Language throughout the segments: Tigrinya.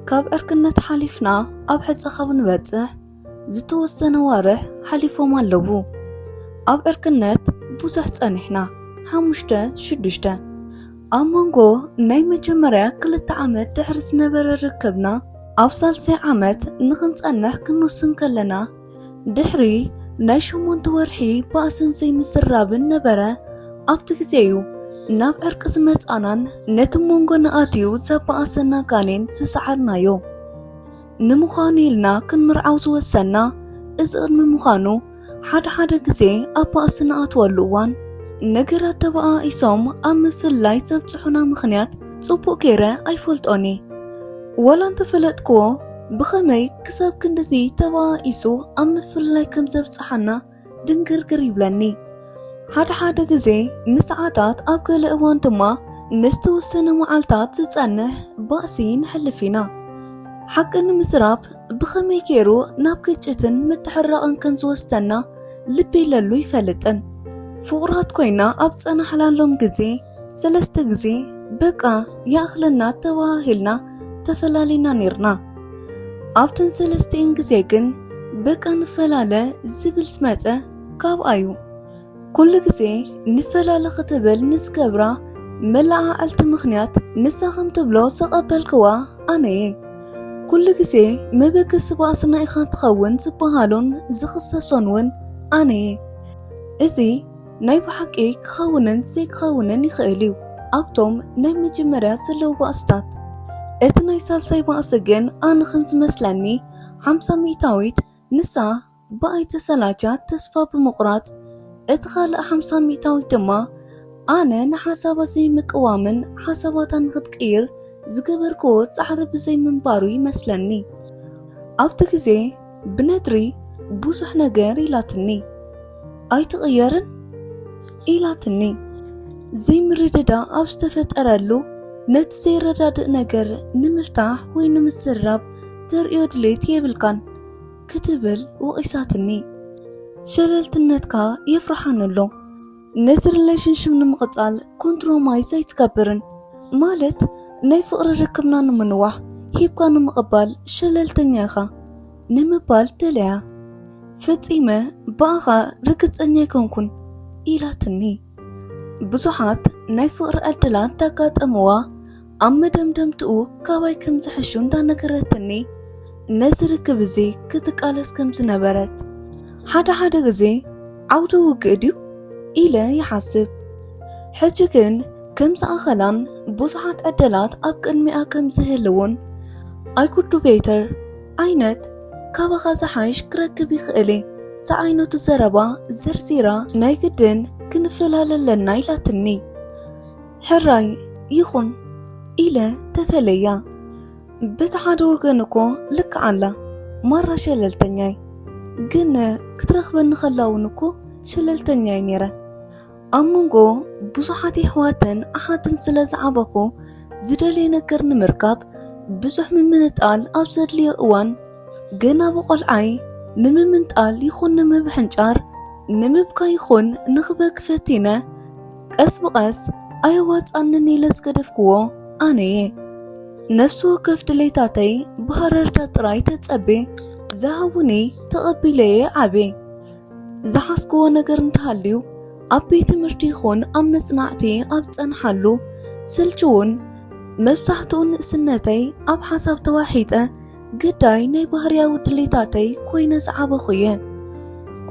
ካብ ዕርክነት ሓሊፍና ኣብ ሕጸ ካብ ንበጽሕ ዝተወሰነ ዋርሕ ሓሊፎም ኣለዉ። ኣብ ዕርክነት ብዙሕ ጸኒሕና፣ ሓሙሽተ ሽዱሽተ። ኣብ መንጎ ናይ መጀመርያ ክልተ ዓመት ድሕሪ ዝነበረ ርክብና፣ ኣብ ሳልሳይ ዓመት ንኽንጸንሕ ክንውስን ከለና፣ ድሕሪ ናይ ሸሞንተ ወርሒ ባእስን ዘይምስራብን ነበረ። ኣብቲ ግዜ እዩ ናብ ዕርቂ ዝመጻናን ነቲ መንጎ ንኣትዩ ዘባእሰና ጋኔን ዝሰዓርናዮ። ንምዃኑ ኢልና ክንምርዓው ዝወሰንና። እዚ ቅድሚ ምዃኑ፣ ሓደ ሓደ ግዜ ኣብ ባእሲ ንኣትወሉ እዋን፣ ነገራት ተባኣኢሶም ኣብ ምፍልላይ ዘብጽሑና ምኽንያት ጽቡቕ ገይረ ኣይፈልጦን እየ። ዋላ እንተፈለጥክዎ፣ ብኸመይ ክሳብ ክንድዚ ተባኣኢሱ ኣብ ምፍልላይ ከም ዘብጽሓና ድንግርግር ይብለኒ። ሓደ ሓደ ግዜ ንሰዓታት፣ ኣብ ገለ እዋን ድማ ንዝተወሰነ መዓልታት ዝጸንሕ ባእሲ ነሕልፍ ኢና። ሓቂ ንምዝራብ፣ ብኸመይ ገይሩ ናብ ግጭትን ምትሕርራቕን ከም ዝወስደና ልቢ ኢለሉ ይፈልጥን። ፍቑራት ኮይና ኣብ ጸናሕላሎም ግዜ፣ ሰለስተ ግዜ በቃ ይኣኽለና ተባሃሂልና ተፈላሊና ኔርና። ኣብተን ሰለስቲኤን ግዜ ግን በቃ ንፈላለ ዝብል ዝመጸ ካብኣ እዩ። ኩሉ ግዜ ንፈላለ ክትብል ንዝገብራ መለዓዓልቲ ምኽንያት ንሳ ከም ትብሎ ዝቐበልክዋ ኣነ እየ። ኩሉ ግዜ መበገሲ ባእስና ኢኻ ትኸውን ዝበሃሎን ዝኽሰሶን እውን ኣነ እየ። እዚ ናይ ብሓቂ ክኸውንን ዘይክኸውንን ይኽእል እዩ። ኣብቶም ናይ መጀመርያ ዘለዉ ባእስታት፣ እቲ ናይ ሳልሳይ ባእሲ ግን ኣነ ከም ዝመስለኒ ሓምሳ ሚእታዊት ንሳ ብኣይ ተሰላቻ ተስፋ ብምቑራጽ፣ እቲ ካልእ ሓምሳ ሚእታዊት ድማ ኣነ ንሓሳባ ዘይምቅዋምን ሓሳባታ ንኽትቅይር ዝገበርክዎ ጻዕሪ ብዘይምንባሩ ይመስለኒ። ኣብቲ ግዜ ብነድሪ ብዙሕ ነገር ኢላትኒ። "ኣይትቕየርን?" ኢላትኒ። ዘይምርድዳእ ኣብ ዝተፈጠረሉ፣ ነቲ ዘይረዳድእ ነገር ንምፍታሕ ወይ ንምስራብ ተርእዮ ድሌት የብልካን ክትብል ወቒሳትኒ። ሸለልትነትካ የፍርሓኒ ኣሎ። ነዚ ሪሌሽንሽፕ ንምቕጻል ኮንትሮማይዝ ኣይትገብርን፣ ማለት ናይ ፍቕሪ ርክብና ንምንዋሕ ሂብካ ንምቕባል ሸለልተኛ ኢኻ ንምባል ደለያ። ፈጺመ ብኣኻ ርግጸኛ ኣይኮንኩን ኢላትኒ። ብዙሓት ናይ ፍቕሪ ዕድላት እንዳጋጠምዋ፣ ኣብ መደምደምትኡ ካባይ ከም ዝሕሹ እንዳነገረትኒ፣ ነዚ ርክብ እዚ ክትቃለስ ከም ዝነበረት፣ ሓደ ሓደ ግዜ ዓውደ ውግእ ድዩ ኢለ ይሓስብ። ሕጂ ግን ከም ዝኣኸላን ብዙሓት ዕድላት ኣብ ቅድሚኣ ከም ዝህልውን፣ "I could do better" ዓይነት፣ "ካባኻ ዝሓይሽ ክረክብ ይኽእል እየ" ዝዓይነቱ ዘረባ ዘርዚራ፣ "ናይ ግድን ክንፈላለ ኣለና" ኢላትኒ። ሕራይ ይኹን ኢለ ተፈለያ። በቲ ሓደ ወገን እኮ ልክዕ ኣላ፣ ማራ ሸለልተኛይ። ግን ክትረኽበኒ ከላ እውን እኮ ሸለልተኛይ ነይረ። ኣብ መንጎ ብዙሓት የሕዋትን ኣሓትን ስለ ዝዓበኹ፣ ዝደልዮ ነገር ንምርካብ ብዙሕ ምምንጣል ኣብ ዘድልዮ እዋን፣ ገና ብቆልዓይ ንምምንጣል ይኹን ንምብሕንጫር፣ ንምብካይ ይኹን ንኽበኪ ፈቲነ፣ ቀስ ብቐስ ኣየዋጽኣንን ኢለ ዝገደፍክዎ ኣነ'የ። ነፍሲ ወከፍ ድሌታተይ ብሃረርታ ጥራይ ተጸቤ፣ ዝሃቡኒ ተቐቢለ'የ ዓብየ። ዝሓዝክዎ ነገር እንተሃልዩ፣ ኣብ ቤት ትምህርቲ ይኹን ኣብ መጽናዕቲ ኣብ ዝጸንሓሉ፣ ስልችውን መብዛሕትኡ ንእስነተይ ኣብ ሓሳብ ተዋሒጠ፣ ግዳይ ናይ ባህርያዊ ድሌታተይ ኮይነ ዝዓበኹ'የ።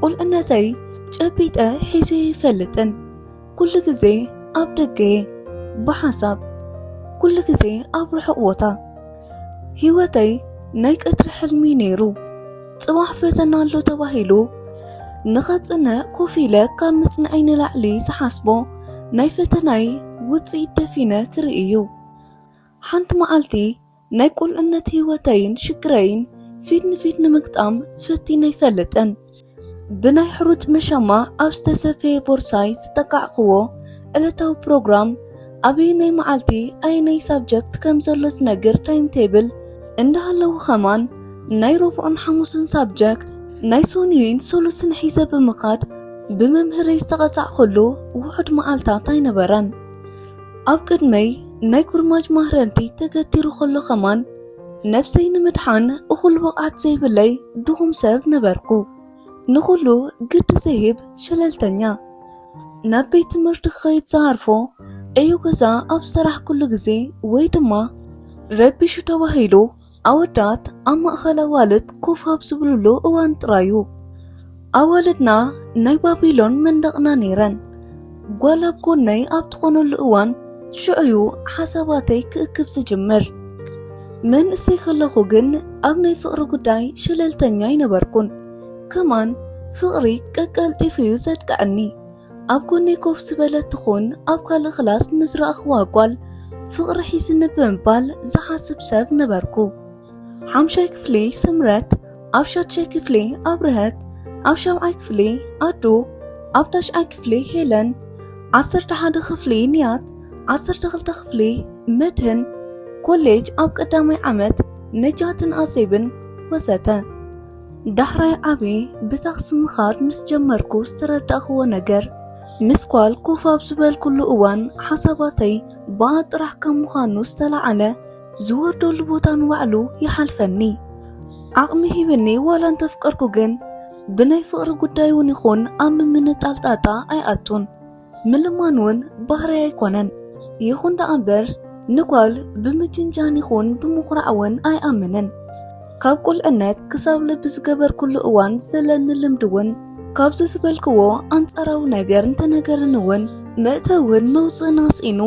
ቁልዕነተይ ጨቢጠ ሒዘዮ ኣይፈልጥን። ኩሉ ግዜ ኣብ ደገ'የ፣ ብሓሳብ፣ ኩሉ ግዜ ኣብ ርሑቕ ቦታ። ህይወተይ ናይ ቀትሪ ሕልሚ ነይሩ። ጽባሕ ፈተና ኣሎ ተባሂሉ ንኸጽንዕ ኮፍ ኢለ ካብ ምጽንዐይ ንላዕሊ ዝሓስቦ ናይ ፈተናይ ውጽኢት ደፊነ ክርኢ እዩ። ሓንቲ መዓልቲ ናይ ቁልዕነት ህይወተይን ሽግረይን ፊት ንፊት ንምግጣም ፈቲነ ኣይፈልጥን። ብናይ ሕሩጭ መሸማ ኣብ ዝተሰፈየ ቦርሳይ ዝጠቃዕክዎ ዕለታዊ ፕሮግራም፣ ኣበየናይ መዓልቲ ኣየናይ ሳብጀክት ከም ዘሎ ዝነግር ታይም ቴብል እንዳሃለዉ፣ ከማን ናይ ረቡዕን ሓሙስን ሳብጀክት ናይ ሶንዩን ሰሉስን ሒዘ ብምኻድ ብመምህረይ ዝተቐጻዕኩሉ ውሑድ መዓልታት ኣይነበረን። ኣብ ቅድመይ ናይ ኩርማጅ ማህረምቲ ተገቲሩ ከሎ ከማን ነብሰይ ንምድሓን እኹል ብቕዓት ዘይብለይ ድኹም ሰብ ነበርኩ። ንኹሉ ግዲ ዘይህብ ሸለልተኛ። ናብ ቤት ትምህርቲ ክኸይድ ዝሃርፎ ዕዮ ገዛ ኣብ ዝሰራሕኩሉ ግዜ ወይ ድማ ረቢሹ ተባሂሉ ኣወዳት ኣብ ማእኸል ኣዋልድ ኮፍ ኣብ ዝብልሉ እዋን ጥራዩ። ኣዋልድና ናይ ባቢሎን መንደቕና ነይረን። ጓል ኣብ ጎነይ ኣብ ትኾነሉ እዋን ሽዑዩ ሓሳባተይ ክእክብ ዝጅምር። መንእሰይ ከለኹ ግን ኣብ ናይ ፍቕሪ ጉዳይ ሸለልተኛ ኣይነበርኩን። ከማን ፍቕሪ ቀቀልጢፉ እዩ ዘድቅዐኒ። ኣብ ጎነይ ኮፍ ዝበለት ትኹን ኣብ ካልእ ክላስ ንዝረኣኽዋ ጓል ፍቕሪ ሒዝኒ ብምባል ዝሓስብ ሰብ ነበርኩ። ሓምሻይ ክፍሊ ስምረት፣ ኣብ ሻድሻይ ክፍሊ ኣብርሀት፣ ኣብ ሻብዓይ ክፍሊ ኣዱ፣ ኣብ ታሽዓይ ክፍሊ ሄለን፣ ዓሰርተ ሓደ ክፍሊ ንያት፣ ዓሰርተ ክልተ ክፍሊ መድህን፣ ኮሌጅ ኣብ ቀዳማይ ዓመት ነጃትን ኣዜብን ወዘተ። ዳሕራይ ዓቢ ብታክሲ ምኻድ ምስ ጀመርኩ ዝተረዳእኽዎ ነገር፣ ምስ ጓል ኮፍ ኣብ ዝበልኩሉ እዋን ሓሳባተይ ብኣ ጥራሕ ካብ ምዃኑ ዝተላዓለ ዝወርደሉ ቦታ ንባዕሉ ይሓልፈኒ። ዓቕሚ ሂብኒ ዋላ እንተፍቀርኩ ግን ብናይ ፍቕሪ ጉዳይ እውን ይኹን ኣብ ምምንጣል ጣጣ ኣይኣቱን። ምልማን እውን ባህርይ ኣይኮነን። ይኹን ደኣ እምበር ንጓል ብምጅንጃን ይኹን ብምኹራዕ እውን ኣይኣምንን። ካብ ቁልዕነት ክሳብ ልቢ ዝገበርኩሉ እዋን ዘለኒ ልምዲ እውን ካብዚ ዝበልክዎ ኣንጻራዊ ነገር እንተነገርኒ እውን መእተውን መውፅእን ኣስኢኑ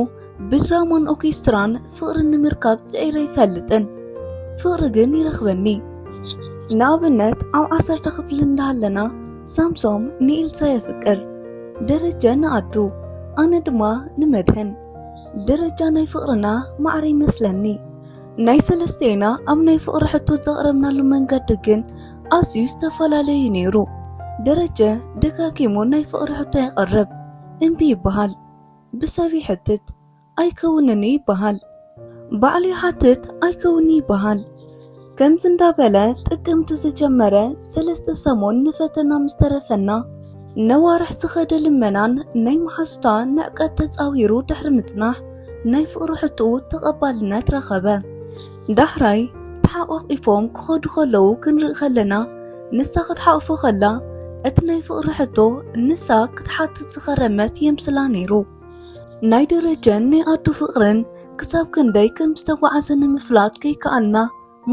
ብድራማን ኦርኬስትራን ፍቕሪ ንምርካብ ጽዒረ ኣይፈልጥን። ፍቕሪ ግን ይረኽበኒ። ንኣብነት ኣብ ዓሰርተ ክፍሊ እንዳሃለና ሳምሶም ንኤልሳ የፍቅር፣ ደረጀ ንኣዱ፣ ኣነ ድማ ንመድህን። ደረጃ ናይ ፍቕርና ማዕረ ይመስለኒ። ናይ ሰለስቴና ኣብ ናይ ፍቕሪ ሕቶ ዘቕረብናሉ መንገዲ ግን ኣዝዩ ዝተፈላለዩ ነይሩ። ደረጀ ደጋጊሙ ናይ ፍቕሪ ሕቶ የቕርብ፣ እምቢ ይበሃል፣ ብሰብ ይሕትት፣ ኣይከውንን እዩ ይበሃል። ባዕሉ ይሓትት፣ ኣይከውንን ይበሃል። ከምዚ እንዳበለ ጥቅምቲ ዝጀመረ ሰለስተ ሰሙን ንፈተና ምስ ተረፈና ነዋርሕ ዝኸደ ልመናን ናይ መሓዙታ ንዕቀት ተጻዊሩ ድሕሪ ምጽናሕ ናይ ፍቕሪ ሕትኡ ተቐባልነት ረኸበ። ዳሕራይ ተሓቋቒፎም ክኸዱ ከለዉ ክንርኢ ከለና ንሳ ክትሓቕፎ ከላ እቲ ናይ ፍቕሪ ሕቶ ንሳ ክትሓትት ዝኸረመት የምስላ ነይሩ። ናይ ደረጀን ናይ ኣዱ ፍቕርን ክሳብ ክንደይ ከም ዝተጓዓዘ ንምፍላጥ ከይከኣልና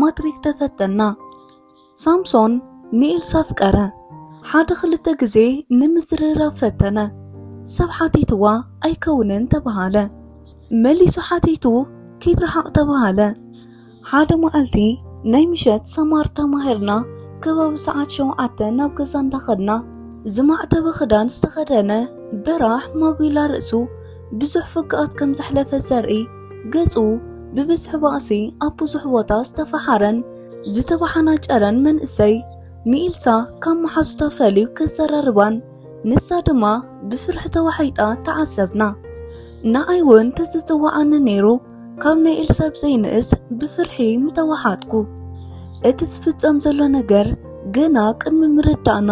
ማትሪክ ተፈተና። ሳምሶን ንኤልሳ ኣፍቀረ። ሓደ ክልተ ግዜ ንምዝርራብ ፈተነ። ሰብ ሓቲትዋ ኣይከውንን ተባሃለ። መሊሱ ሓቲቱ ከይትረሓቕ ተባሃለ። ሓደ መዓልቲ ናይ ምሸት ሰማር ተማሂርና ከባቢ ሰዓት ሸውዓተ ናብ ገዛ እንዳኸድና ዝማዕተበ ክዳን ዝተኸደነ በራሕ ማጒላ ርእሱ ብዙሕ ፍግኣት ከም ዘሕለፈ ዘርኢ ገጹ ብብዝሒ ባእሲ ኣብ ብዙሕ ቦታ ዝተፈሓረን ዝተበሓናጨረን መንእሰይ ንኤልሳ ካብ መሓዙታ ፈልዩ ከዘራርባን ንሳ ድማ ብፍርሒ ተዋሒጣ ተዓዘብና። ንዓይ እውን ተዝጽውዓኒ ነይሩ ካብ ናይ ኤልሳ ብዘይንእስ ብፍርሒ ምተዋሓጥኩ። እቲ ዝፍጸም ዘሎ ነገር ገና ቅድሚ ምርዳእና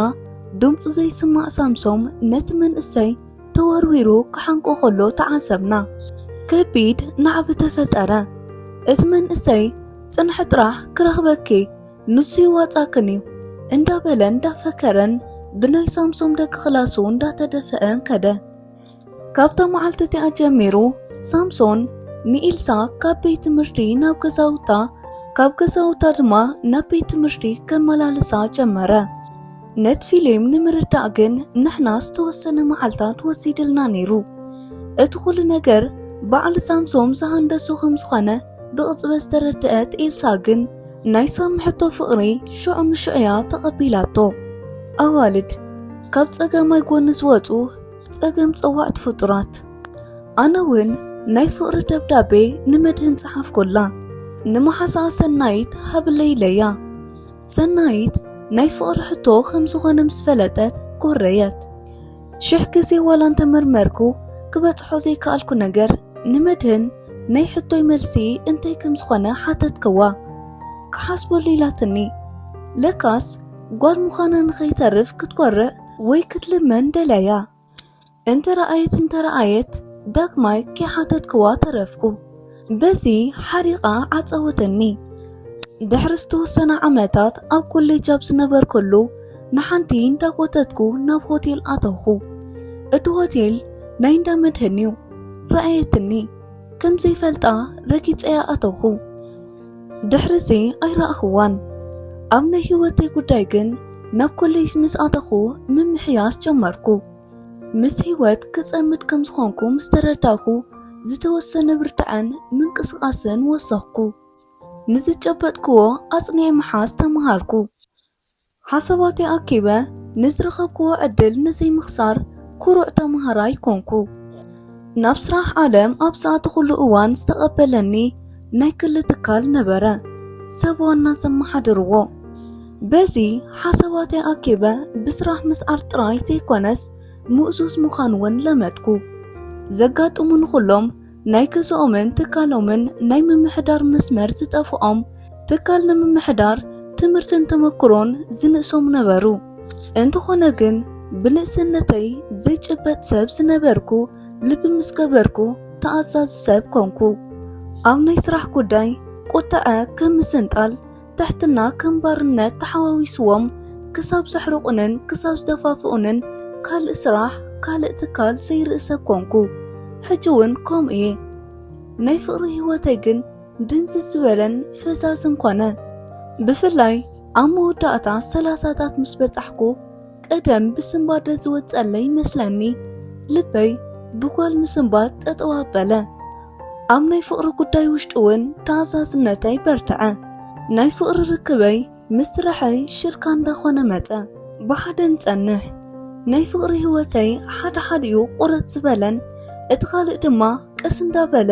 ድምጹ ዘይስማዕ ሳምሶም ነቲ መንእሰይ ተወርዊሩ ክሓንቆ ከሎ ተዓዘብና። ከቢድ ናዕቢ ተፈጠረ። እቲ መንእሰይ ጽንሒ ጥራሕ ክረኽበኪ ንሱ ይዋጻክን እዩ እንዳበለን እንዳፈከረን ብናይ ሳምሶም ደቂ ክላሱ እንዳተደፈአን ከደ። ካብታ መዓልቲ እቲኣ ጀሚሩ ሳምሶን ንኤልሳ ካብ ቤት ትምህርቲ ናብ ገዛውታ ካብ ገዛውታ ድማ ናብ ቤት ትምህርቲ ከመላልሳ ጀመረ። ነቲ ፊልም ንምርዳእ ግን ንሕና ዝተወሰነ መዓልታት ወሲድልና ነይሩ። እቲ ኩሉ ነገር ባዕሊ ሳምሶም ዝሃንደሶ ከም ዝኾነ ብቕጽበት ዝተረድአት ኤልሳ ግን ናይ ሳሚ ሕቶ ፍቕሪ ሽዑ ንሽዑ እያ ተቐቢላቶ። ኣዋልድ ካብ ጸጋማይ ጎኒ ዝወጹ ጸገም ጸዋዕቲ ፍጡራት። ኣነ እውን ናይ ፍቕሪ ደብዳቤ ንመድህን ጸሓፍኩላ። ንመሓዛኣ ሰናይት ሃብለይ ኢለያ። ሰናይት ናይ ፍቕሪ ሕቶ ከም ዝኾነ ምስ ፈለጠት ጎረየት። ሽሕ ግዜ ዋላ እንተመርመርኩ ክበጽሖ ዘይከኣልኩ ነገር ንመድህን ናይ ሕቶይ መልሲ እንታይ ከም ዝኾነ ሓተትክዋ። ክሓስበሉ ኢላትኒ። ለካስ ጓል ምዃና ንኸይተርፍ ክትኮርዕ ወይ ክትልመን ደልያ። እንተረኣየት እንተረኣየት ዳግማይ ከይሓተትክዋ ተረፍኩ። በዚ ሓሪቓ ዓጸወተኒ። ድሕሪ ዝተወሰነ ዓመታት ኣብ ኮሌጅ ኣብ ዝነበርኩሉ ንሓንቲ እንዳጎተትኩ ናብ ሆቴል ኣተኹ። እቲ ሆቴል ናይ እንዳ መድህን እዩ። ረኣየትኒ። ከም ዘይፈልጣ ረጊጸያ ኣተኹ። ድሕርዚ ኣይረኣኽዋን። ኣብ ናይ ህይወተይ ጉዳይ ግን ናብ ኮሌጅ ምስ ኣተኹ ምምሕያሽ ጀመርኩ። ምስ ህይወት ክጸምድ ከም ዝኾንኩ ምስ ተረዳእኩ ዝተወሰነ ብርትዐን ምንቅስቓስን ወሰኽኩ። ንዝጨበጥክዎ ኣጽኒዐ ምሓዝ ተመሃርኩ። ሓሳባተይ ኣኪበ ንዝረኸብክዎ ዕድል ንዘይምኽሳር ኩሩዕ ተመሃራይ ኮንኩ። ናብ ስራሕ ዓለም ኣብ ዝኣተኹሉ እዋን ዝተቐበለኒ ናይ ግሊ ትካል ነበረ፣ ሰብ ዋና ዘመሓድርዎ። በዚ ሓሳባተይ ኣኪበ ብስራሕ ምስዓር ጥራይ ዘይኮነስ ምእዙዝ ምዃን እውን ለመድኩ። ዘጋጥሙኒ ኩሎም ናይ ገዝኦምን ትካሎምን ናይ ምምሕዳር መስመር ዝጠፍኦም፣ ትካል ንምምሕዳር ትምህርትን ተመክሮን ዝንእሶም ነበሩ። እንተኾነ ግን ብንእስነተይ ዘይጭበጥ ሰብ ዝነበርኩ፣ ልቢ ምስ ገበርኩ ተኣዛዚ ሰብ ኮንኩ። ኣብ ናይ ስራሕ ጉዳይ ቁጥዐ ከም ምስንጣል፣ ትሕትና ከም ባርነት ተሓዋዊስዎም ክሳብ ዘሕርቑንን ክሳብ ዝደፋፍኡንን ካልእ ስራሕ ካልእ ትካል ዘይርኢ ሰብ ኮንኩ። ሕጂ እውን ከምኡ እየ። ናይ ፍቕሪ ህይወተይ ግን ድንዝዝ ዝበለን ፈዛዝን ኮነ። ብፍላይ ኣብ መወዳእታ ሰላሳታት ምስ በጻሕኩ ቀደም ብስንባደ ዝወጸለይ ይመስለኒ። ልበይ ብጓል ምስንባት ጠጠው ኣበለ። ኣብ ናይ ፍቕሪ ጉዳይ ውሽጢ እውን ተኣዛዝነተይ በርትዐ። ናይ ፍቕሪ ርክበይ ምስ ስራሐይ ሽርካ እንዳኾነ መጸ። ብሓደ ንጸንሕ። ናይ ፍቕሪ ህይወተይ ሓደ ሓዲኡ ቁርጽ ዝበለን እቲ ካልእ ድማ ቀስ እንዳበለ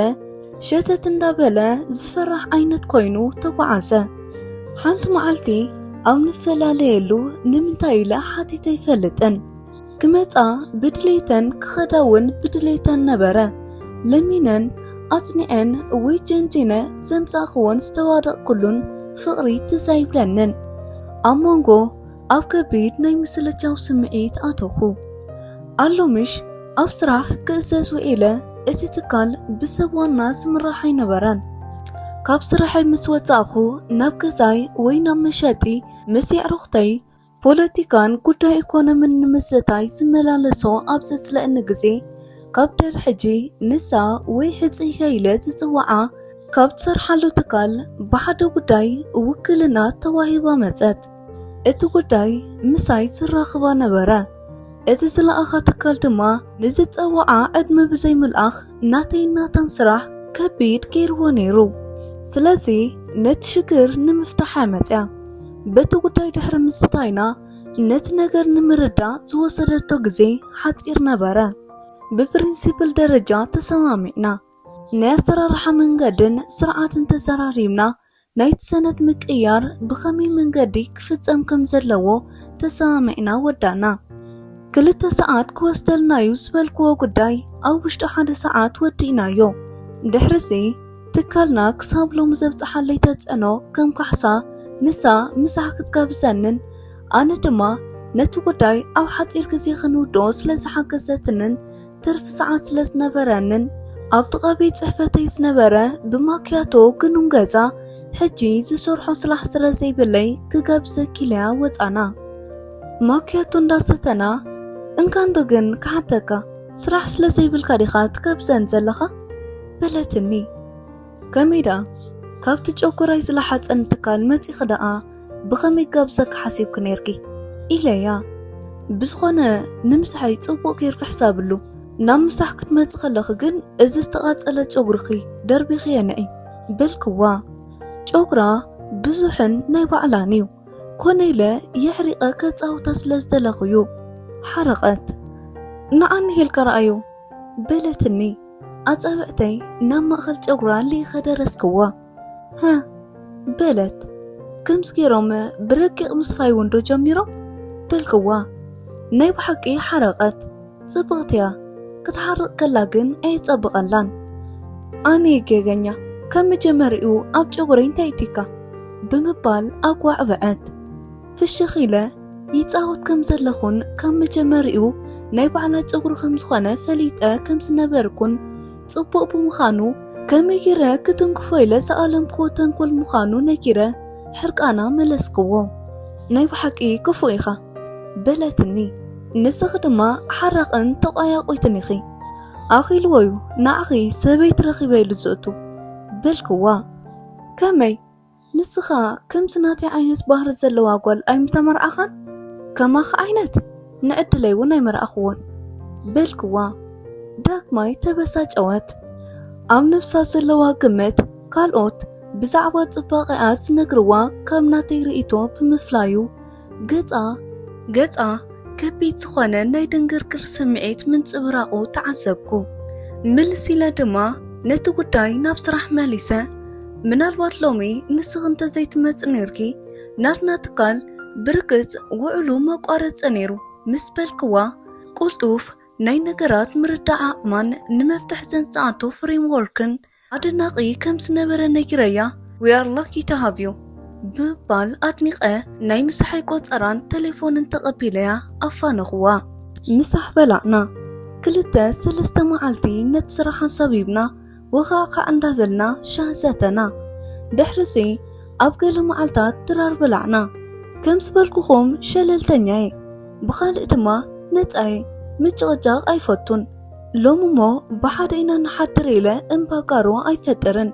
ሸተት እንዳበለ ዝፈራሕ ዓይነት ኮይኑ ተጓዓዘ። ሓንቲ መዓልቲ ኣብ ንፈላለየሉ ንምንታይ ኢለ ሓቲተ ኣይፈልጥን። ክመጻ ብድሌተን ክኸዳ እውን ብድሌተን ነበረ። ለሚነን ኣጽኒዐን ወይ ጀንጂነ ዘምጻእክዎን ዝተዋደቕኩሉን ፍቕሪ ትዝ ኣይብለንን። ኣብ መንጎ ኣብ ከቢድ ናይ ምስልቻው ስምዒት ኣተኹ። ኣሎምሽ ኣብ ስራሕ ክእዘዝ ውዒለ፣ እቲ ትካል ብሰብ ዋና ዝምራሕ ኣይነበረን። ካብ ስራሐይ ምስ ወጻእኹ ናብ ገዛይ ወይ ናብ መሸጢ ምስ የዕሩኽተይ ፖለቲካን ጉዳይ ኢኮኖምን ንምዝታይ ዝመላለሶ ኣብ ዘጽለእኒ ግዜ፣ ካብ ድሕሪ ሕጂ ንሳ ወይ ሕጽይ ከይለ ዝጽውዓ ካብ ትሰርሓሉ ትካል ብሓደ ጉዳይ ውክልና ተዋሂባ መጸት። እቲ ጉዳይ ምሳይ ዝራኽባ ነበረ። እቲ ዝለኣኻ ትካል ድማ ንዝጸውዓ ዕድመ ብዘይምልኣኽ ናተይን ናታን ስራሕ ከቢድ ገይርዎ ነይሩ። ስለዚ ነቲ ሽግር ንምፍታሕ እያ መጽያ። በቲ ጉዳይ ድሕሪ ምዝታይና ነቲ ነገር ንምርዳእ ዝወሰደቶ ግዜ ሓጺር ነበረ። ብፕሪንሲፕል ደረጃ ተሰማሚዕና። ናይ ኣሰራርሓ መንገድን ስርዓትን ተዘራሪብና፣ ናይቲ ሰነድ ምቅያር ብኸመይ መንገዲ ክፍጸም ከም ዘለዎ ተሰማሚዕና ወዳእና። ክልተ ሰዓት ክወስደልና እዩ ዝበልክዎ ጉዳይ ኣብ ውሽጢ ሓደ ሰዓት ወዲእናዮ። ድሕርዚ ትካልና ክሳብ ሎሚ ዘብጽሓለይ ተጽዕኖ ከም ካሕሳ ንሳ ምሳሕ ክትጋብዘንን ኣነ ድማ ነቲ ጉዳይ ኣብ ሓጺር ግዜ ክንውድኦ ስለ ዝሓገዘትንን ትርፊ ሰዓት ስለ ዝነበረንን ኣብ ጥቓ ቤት ጽሕፈተይ ዝነበረ ብማክያቶ ግኑን ገዛ ሕጂ ዝሰርሖ ስራሕ ስለ ዘይብለይ ክጋብዘኪ ኢለያ ወጻና። ማክያቶ እንዳሰተና፣ እንካንዶ ግን ክሓተካ፣ ስራሕ ስለ ዘይብልካ ዲኻ ትጋብዘን ዘለኻ? በለትኒ። ከመይ ደኣ? ካብቲ ጨጎራይ ዝለሓጸኒ ትካል መጺኺ ደኣ ብኸመይ ክጋብዘኪ ሓሲብኪ ነይርኪ? ኢለያ። ብዝኾነ ንምሳሐይ ጽቡቕ ጌርኪ ሕሰብሉ። ናብ ምሳሕ ክትመጺ ከለኺ ግን እዚ ዝተቓጸለ ጨጉርኺ ደርቢኽዮ ንዒ በልክዋ። ጨጉራ ብዙሕን ናይ ባዕላን እዩ። ኮነ ኢለ የሕሪቐ ከጻውታ ስለ ዝደለኹ እዩ። ሓረቐት። ንዓኒ ኢልካ ረኣዮ በለትኒ። ኣጻብዕተይ ናብ ማእከል ጨጉራ ልኢኸ ደረስክዋ። ሃ በለት። ከምዚ ገይሮም ብረቂቕ ምስፋይ እውን ዶ ጀሚሮም? በልክዋ። ናይ ብሓቂ ሓረቐት። ጽብቕቲ እያ። ክትሓርቕ ከላ ግን ኣየጸብቐላን። ኣነ ጌገኛ፣ ካብ መጀመሪኡ ኣብ ጨጉረይ እንታይ እቲካ? ብምባል ኣጓዕበዐት። ፍሽኽ ኢለ ይጻወት ከም ዘለኹን ካብ መጀመሪኡ ናይ ባዕላ ጨጉሪ ከም ዝኾነ ፈሊጠ ከም ዝነበርኩን ጽቡቕ ብምዃኑ ከመይ ገይረ ክትንክፎ ኢለ ዝኣለምክዎ ተንኮል ምዃኑ ነጊረ ሕርቃና መለስክዎ። "ናይ ብሓቂ ክፉእ ኢኻ" በለትኒ። "ንስኺ ድማ ሓራቕን ተቋያቑትን ኢኺ። ኣኺልዎ'ዩ ንዓኺ ሰበይቲ ረኺበ ኢሉ ዝእቱ" በልክዋ። "ከመይ? ንስኻ ከምዚ ናተይ ዓይነት ባህሪ ዘለዋ ጓል ኣይምተመርዓኻን? ከማኺ ዓይነት ንዕድለይ እውን ኣይመርዓኽዎን" በልክዋ። ዳግማይ ተበሳጨወት። ኣብ ነብሳ ዘለዋ ግምት፣ ካልኦት ብዛዕባ ጽባቐኣ ዝነግርዋ ካብ ናተይ ርእይቶ ብምፍላዩ፣ ገጻ ገጻ ከቢድ ዝኾነ ናይ ድንግርግር ስምዒት ምንጽብራቑ ተዓዘብኩ። ምልስ ኢለ ድማ ነቲ ጉዳይ ናብ ስራሕ መሊሰ፣ "ምናልባት ሎሚ ንስኺ እንተዘይትመጺ ነይርኪ፣ ናትና ትካል ብርግጽ ውዕሉ መቋረጸ ነይሩ" ምስ በልክዋ፣ ቅልጡፍ ናይ ነገራት ምርዳእ ዓቕማን ንመፍትሒ ዘምጽኣቶ ፍሬምዎርክን ኣድናቒ ከም ዝነበረ ነጊረያ፣ "We are lucky to have you" ብምባል ኣድኒቐ፣ ናይ ምሳሐይ ቆጸራን ቴሌፎንን ተቐቢለያ ኣፋነኹዋ። ምሳሕ በላዕና። ክልተ ሰለስተ መዓልቲ ነቲ ስራሕ ኣሳቢብና፣ ወኻዕኻዕ እንዳበልና ሻሂ ሰተና። ድሕርሲ ኣብ ገለ መዓልታት ድራር በላዕና። ከም ዝበልኩኹም ሸለልተኛ እየ። ብኻልእ ድማ ነጻ እየ። ምጭቕጫቕ ኣይፈቱን። ሎሚ እሞ ብሓደ ኢና ንሓድር ኢለ እምባጋሮ ኣይፈጥርን።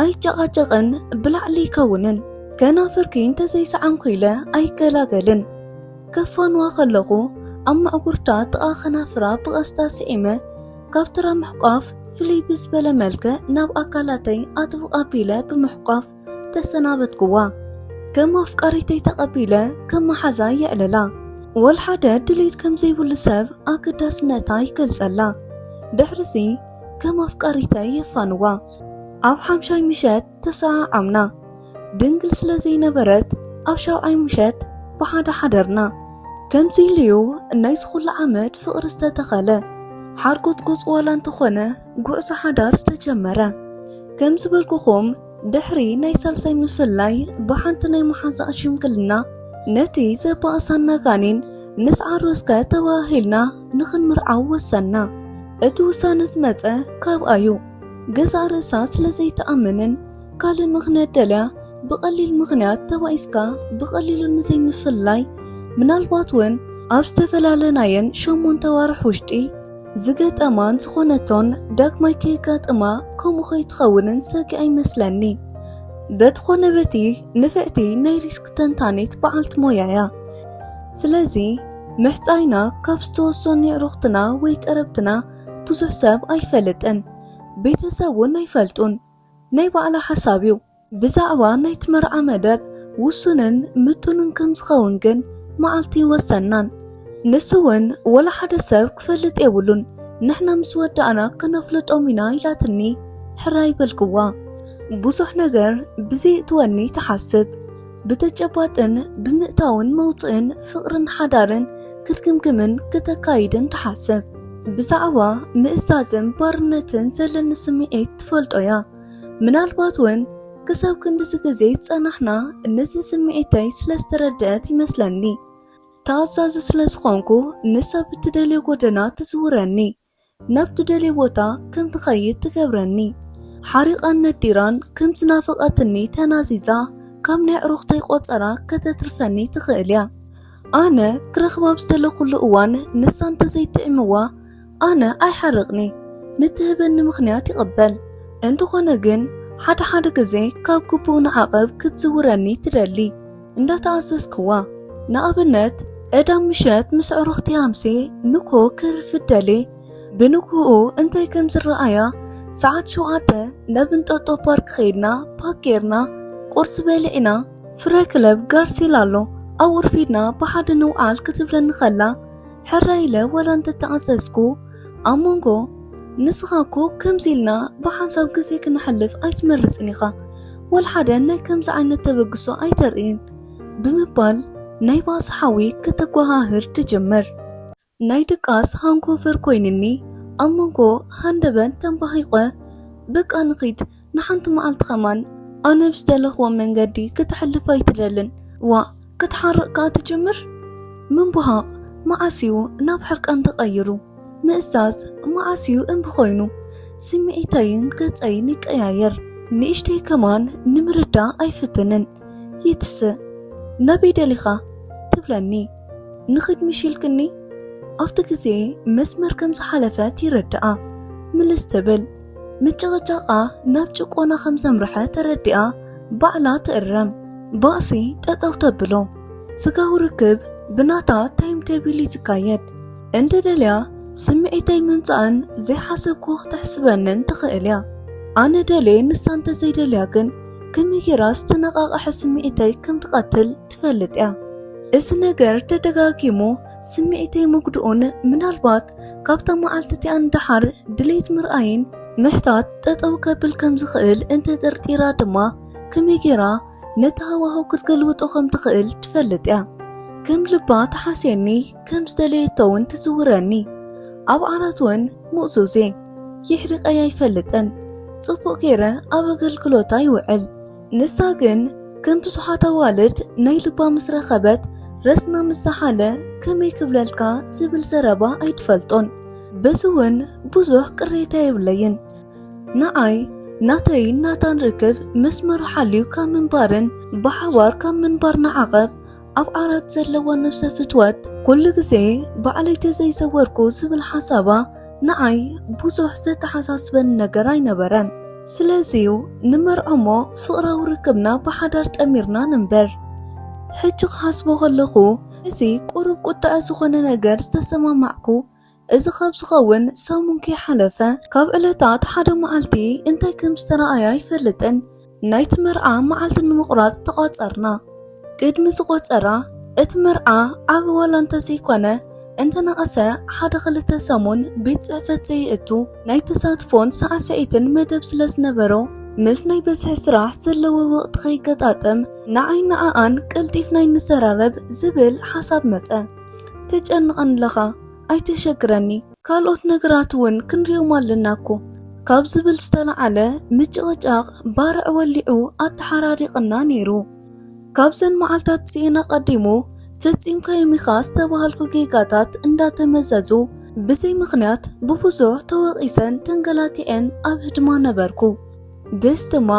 ኣይጨቓጨቕን፣ ብላዕሊ ይከውንን። ከናፍርኪ እንተዘይሰዓምኩ ኢለ ኣይገላገልን። ከፋንዋ ከለኹ ኣብ መዕጉርታ ጥቓ ከናፍራ ብቐስታ ስዒመ፣ ካብ ተራ ምሕቋፍ ፍልይ ብዝበለ መልክዕ ናብ ኣካላተይ ኣጥብቕ ኣቢለ ብምሕቋፍ ተሰናበትክዋ። ከም ኣፍቃሪተይ ተቐቢለ ከም መሓዛ የዕልላ። ወልሓደ ድሌት ከም ዘይብሉ ሰብ ኣገዳስነታ ይገልጸላ። ድሕርሲ ከም ኣፍቃሪተይ የፋንዋ። ኣብ ሓምሻይ ምሸት ተሰዓዓምና። ድንግል ስለ ዘይነበረት ኣብ ሻውዓይ ምሸት ብሓደ ሓደርና። ከምዚ ኢሉ'ዩ ናይዚ ኩሉ ዓመት ፍቕሪ ዝተተኸለ። ሓርጎጽጎጽ ዋላ እንተኾነ ጉዕዞ ሓዳር ዝተጀመረ። ከም ዝበልኩኹም ድሕሪ ናይ ሳልሳይ ምፍልላይ ብሓንቲ ናይ መሓዛኣ ሽምግልና ነቲ ዘባእሳና ጋኔን ንስዓሮ እስከ ተባሂልና ንኽንምርዓው ወሰንና። እቲ ውሳነ ዝመጸ ካብኣ'ዩ። ገዛእ ርእሳ ስለ ዘይትኣምንን ካልእ ምኽንያት ደልያ ብቐሊል ምኽንያት ተባኢስካ ብቐሊሉ ንዘይምፍልላይ፣ ምናልባት እውን ኣብ ዝተፈላለናየን ሸሞንተ ኣዋርሕ ውሽጢ ዝገጠማን ዝኾነቶን ዳግማይ ከየጋጥማ ከምኡ ከይትኸውንን ሰጊኣ ይመስለኒ። በቲ ኮነ በቲ ንፍዕቲ ናይ ሪስክ ተንታኒት በዓልቲ ሞያ እያ። ስለዚ ምሕጻይና ካብ ዝተወሰኑ የዕሩኽትና ወይ ቀረብትና ብዙሕ ሰብ ኣይፈልጥን። ቤተሰብ እውን ኣይፈልጡን። ናይ ባዕላ ሓሳብ እዩ። ብዛዕባ ናይቲ መርዓ መደብ ውሱንን ምጡንን ከም ዝኸውን ግን መዓልቲ ይወሰናን። ንሱ እውን ወላ ሓደ ሰብ ክፈልጥ የብሉን። ንሕና ምስ ወዳእና ከነፍልጦም ኢና ኢላትኒ ሕራይ በልክዋ። ብዙሕ ነገር ብዘየእትወኒ ትሓስብ። ብተጨባጥን ብምእታውን መውጽእን ፍቕርን ሓዳርን ክትግምግምን ክተካይድን ትሓስብ። ብዛዕባ ምእዛዝን ባርነትን ዘለኒ ስምዒት ትፈልጦ እያ። ምናልባት እውን ክሳብ ክንድዚ ግዜ ዝጸናሕና ነዚ ስምዒተይ ስለ ዝተረድአት ይመስለኒ። ተኣዛዚ ስለ ዝኾንኩ ንሳ ብትደልዮ ጎደና ትዝውረኒ፣ ናብ ትደልዮ ቦታ ከም ንኸይድ ትገብረኒ። ሓሪቓን ነዲራን ከም ዝናፈቐትኒ ተናዚዛ ካብ ናይ ኣዕሩኽተይ ቆጸራ ከተትርፈኒ ትኽእል እያ። ኣነ ክረኽባ ኣብ ዝደለኹሉ እዋን ንሳ እንተዘይጥዕምዋ ኣነ ኣይሓርቕኒ፣ ንትህበኒ ምኽንያት ይቕበል። እንተኾነ ግን ሓደ ሓደ ግዜ ካብ ግቡእ ንዓቐብ ክትዝውረኒ ትደሊ። እንዳተኣዘዝክዋ። ንኣብነት ቀዳም ምሸት ምስ ኣዕሩኽተይ ኣምስየ ንግሆ ከርፍድ ደልየ። ብንግሆኡ እንታይ ከም ዝረኣያ ሰዓት ሸውዓተ ናብ እንጦጦ ፓርክ ኸይድና ፓክ ጌርና ቁርሲ በሊዕና ፍረ ክለብ ጋርሲላ ኣሎ ኣብኡ ኣርፊድና ብሓደ ንውዓል ክትብለኒ ኸላ ሕራይ ኢለ ዋላ እንተተኣዘዝኩ ኣብ መንጎ ንስኻ እኮ ከምዚ ኢልና ብሓንሳብ ግዜ ክነሕልፍ ኣይትመርጽን ኢኻ፣ ወላ ሓደ ናይ ከምዚ ዓይነት ተበግሶ ኣይተርእይን ብምባል ናይ ባእሲ ሓዊ ከተጓሃህር ትጅምር። ናይ ድቃስ ሃንጎቨር ኮይንኒ ኣብ መንጎ ሃንደበት ተንባሂቐ በቃ ንኺድ ንሓንቲ መዓልቲ ኸማን ኣነ ብዝደለኽዎ መንገዲ ክተሕልፍ ኣይትደልን። ዋእ ክትሓርቕ ከኣ ትጅምር? ምንቡሃቕ መዓስ እዩ ናብ ሕርቃን ተቐይሩ? ምእዛዝ መዓስ እዩ እምቢ ኮይኑ? ስምዒተይን ገጸይን ይቀያየር። ንእሽተይ ከማን ንምርዳእ ኣይፍትንን። ይትስእ። ናበይ ደሊኻ? ትብለኒ። ንኺድ ምሽ ኢልክኒ? ኣብቲ ግዜ መስመር ከም ዝሓለፈት ይርድኣ። ምልስ ትብል። ምጭቕጫቓ ናብ ጭቆና ከም ዘምርሐ ተረዲኣ ባዕላ ትእረም። ባእሲ ጠጠው ተብሎ። ስጋዊ ርክብ ብናታ ታይም ቴብል እዩ ዝካየድ። እንተ ደልያ ስምዒተይ ምምጻእን ዘይሓሰብክዎ ክተሕስበንን ትኽእል እያ። ኣነ ደልየ ንሳ እንተ ዘይደልያ ግን ከመይ ጌራ ዝተነቓቕሐ ስምዒተይ ከም ትቐትል ትፈልጥ እያ። እዚ ነገር ተደጋጊሙ ስምዒተይ ምግድኡን ምናልባት ካብታ መዓልቲ እቲኣ ንደሓር ድሌት ምርኣይን ምሕታት ጠጠው ከብል ከም ዝኽእል እንተ ጠርጢራ ድማ ከመይ ጌራ ነቲ ሃዋህው ክትገልብጦ ከም ትኽእል ትፈልጥ እያ። ከም ልባ ትሓስየኒ ከም ዝደለየቶ እውን ትዝውረኒ። ኣብ ዓራት እውን ምእዙዝ እየ። የሕሪቐያ ኣይፈልጥን። ጽቡቕ ገይረ ኣብ ኣገልግሎታ ይውዕል። ንሳ ግን ከም ብዙሓት ኣዋልድ ናይ ልባ ምስ ረኸበት ረስና ምስ ሰሓለ ከመይ ክብለልካ ዝብል ዘረባ ኣይትፈልጦን። በዚ እውን ብዙሕ ቅሬታ የብለይን። ንዓይ ናተይን ናታን ርክብ መስመሩ ሓልዩ ካብ ምንባርን ብሓባር ካብ ምንባር ንዓቐብ ኣብ ዓራት ዘለዋ ነብሰ ፍትወት ኩሉ ግዜ ባዕለይ ተዘይዘወርኩ ዝብል ሓሳባ ንዓይ ብዙሕ ዘተሓሳስበኒ ነገር ኣይነበረን። ስለዚዩ ንመርዖ እሞ ፍቕራዊ ርክብና ብሓዳር ጠሚርና ንንበር። ሕጂ ክሓስቦ ከለኹ እዚ ቁሩብ ቁጥዐ ዝኾነ ነገር ዝተሰማማዕኩ እዚ ካብ ዝኸውን ሰሙን ከይሓለፈ ካብ ዕለታት ሓደ መዓልቲ እንታይ ከም ዝተረኣየ ኣይፈልጥን ናይቲ መርዓ መዓልቲ ንምቑራጽ ተቋጸርና። ቅድሚ ዝቆጸራ እቲ መርዓ ዓቢ ዋላ እንተዘይኮነ እንተነኣሰ ሓደ ክልተ ሰሙን ቤት ጽሕፈት ዘይእቱ ናይ ተሳትፎን ሳዕስዒትን መደብ ስለ ዝነበሮ ምስ ናይ በዝሒ ስራሕ ዘለዎ ወቕቲ ከይገጣጠም ንዓይ ንዓኣን ቀልጢፍና ኣይንዘራረብ ዝብል ሓሳብ መጸ። ተጨንቐኒ ኣለኻ ኣይተሸግረኒ። ካልኦት ነገራት እውን ክንሪኦም ኣለና እኮ ካብ ዝብል ዝተለዓለ ምጭቕጫቕ ባርዕ ወሊዑ ኣተሓራሪቕና ነይሩ። ካብዘን መዓልታት እዚኤን ኣቐዲሙ ፈጺምካዮም ኢኻ ዝተባሃልኩ ጌጋታት እንዳተመዘዙ ብዘይ ምኽንያት ብብዙሕ ተወቒሰን ተንገላቲዐን ኣብ ህድማ ነበርኩ። በዚ ድማ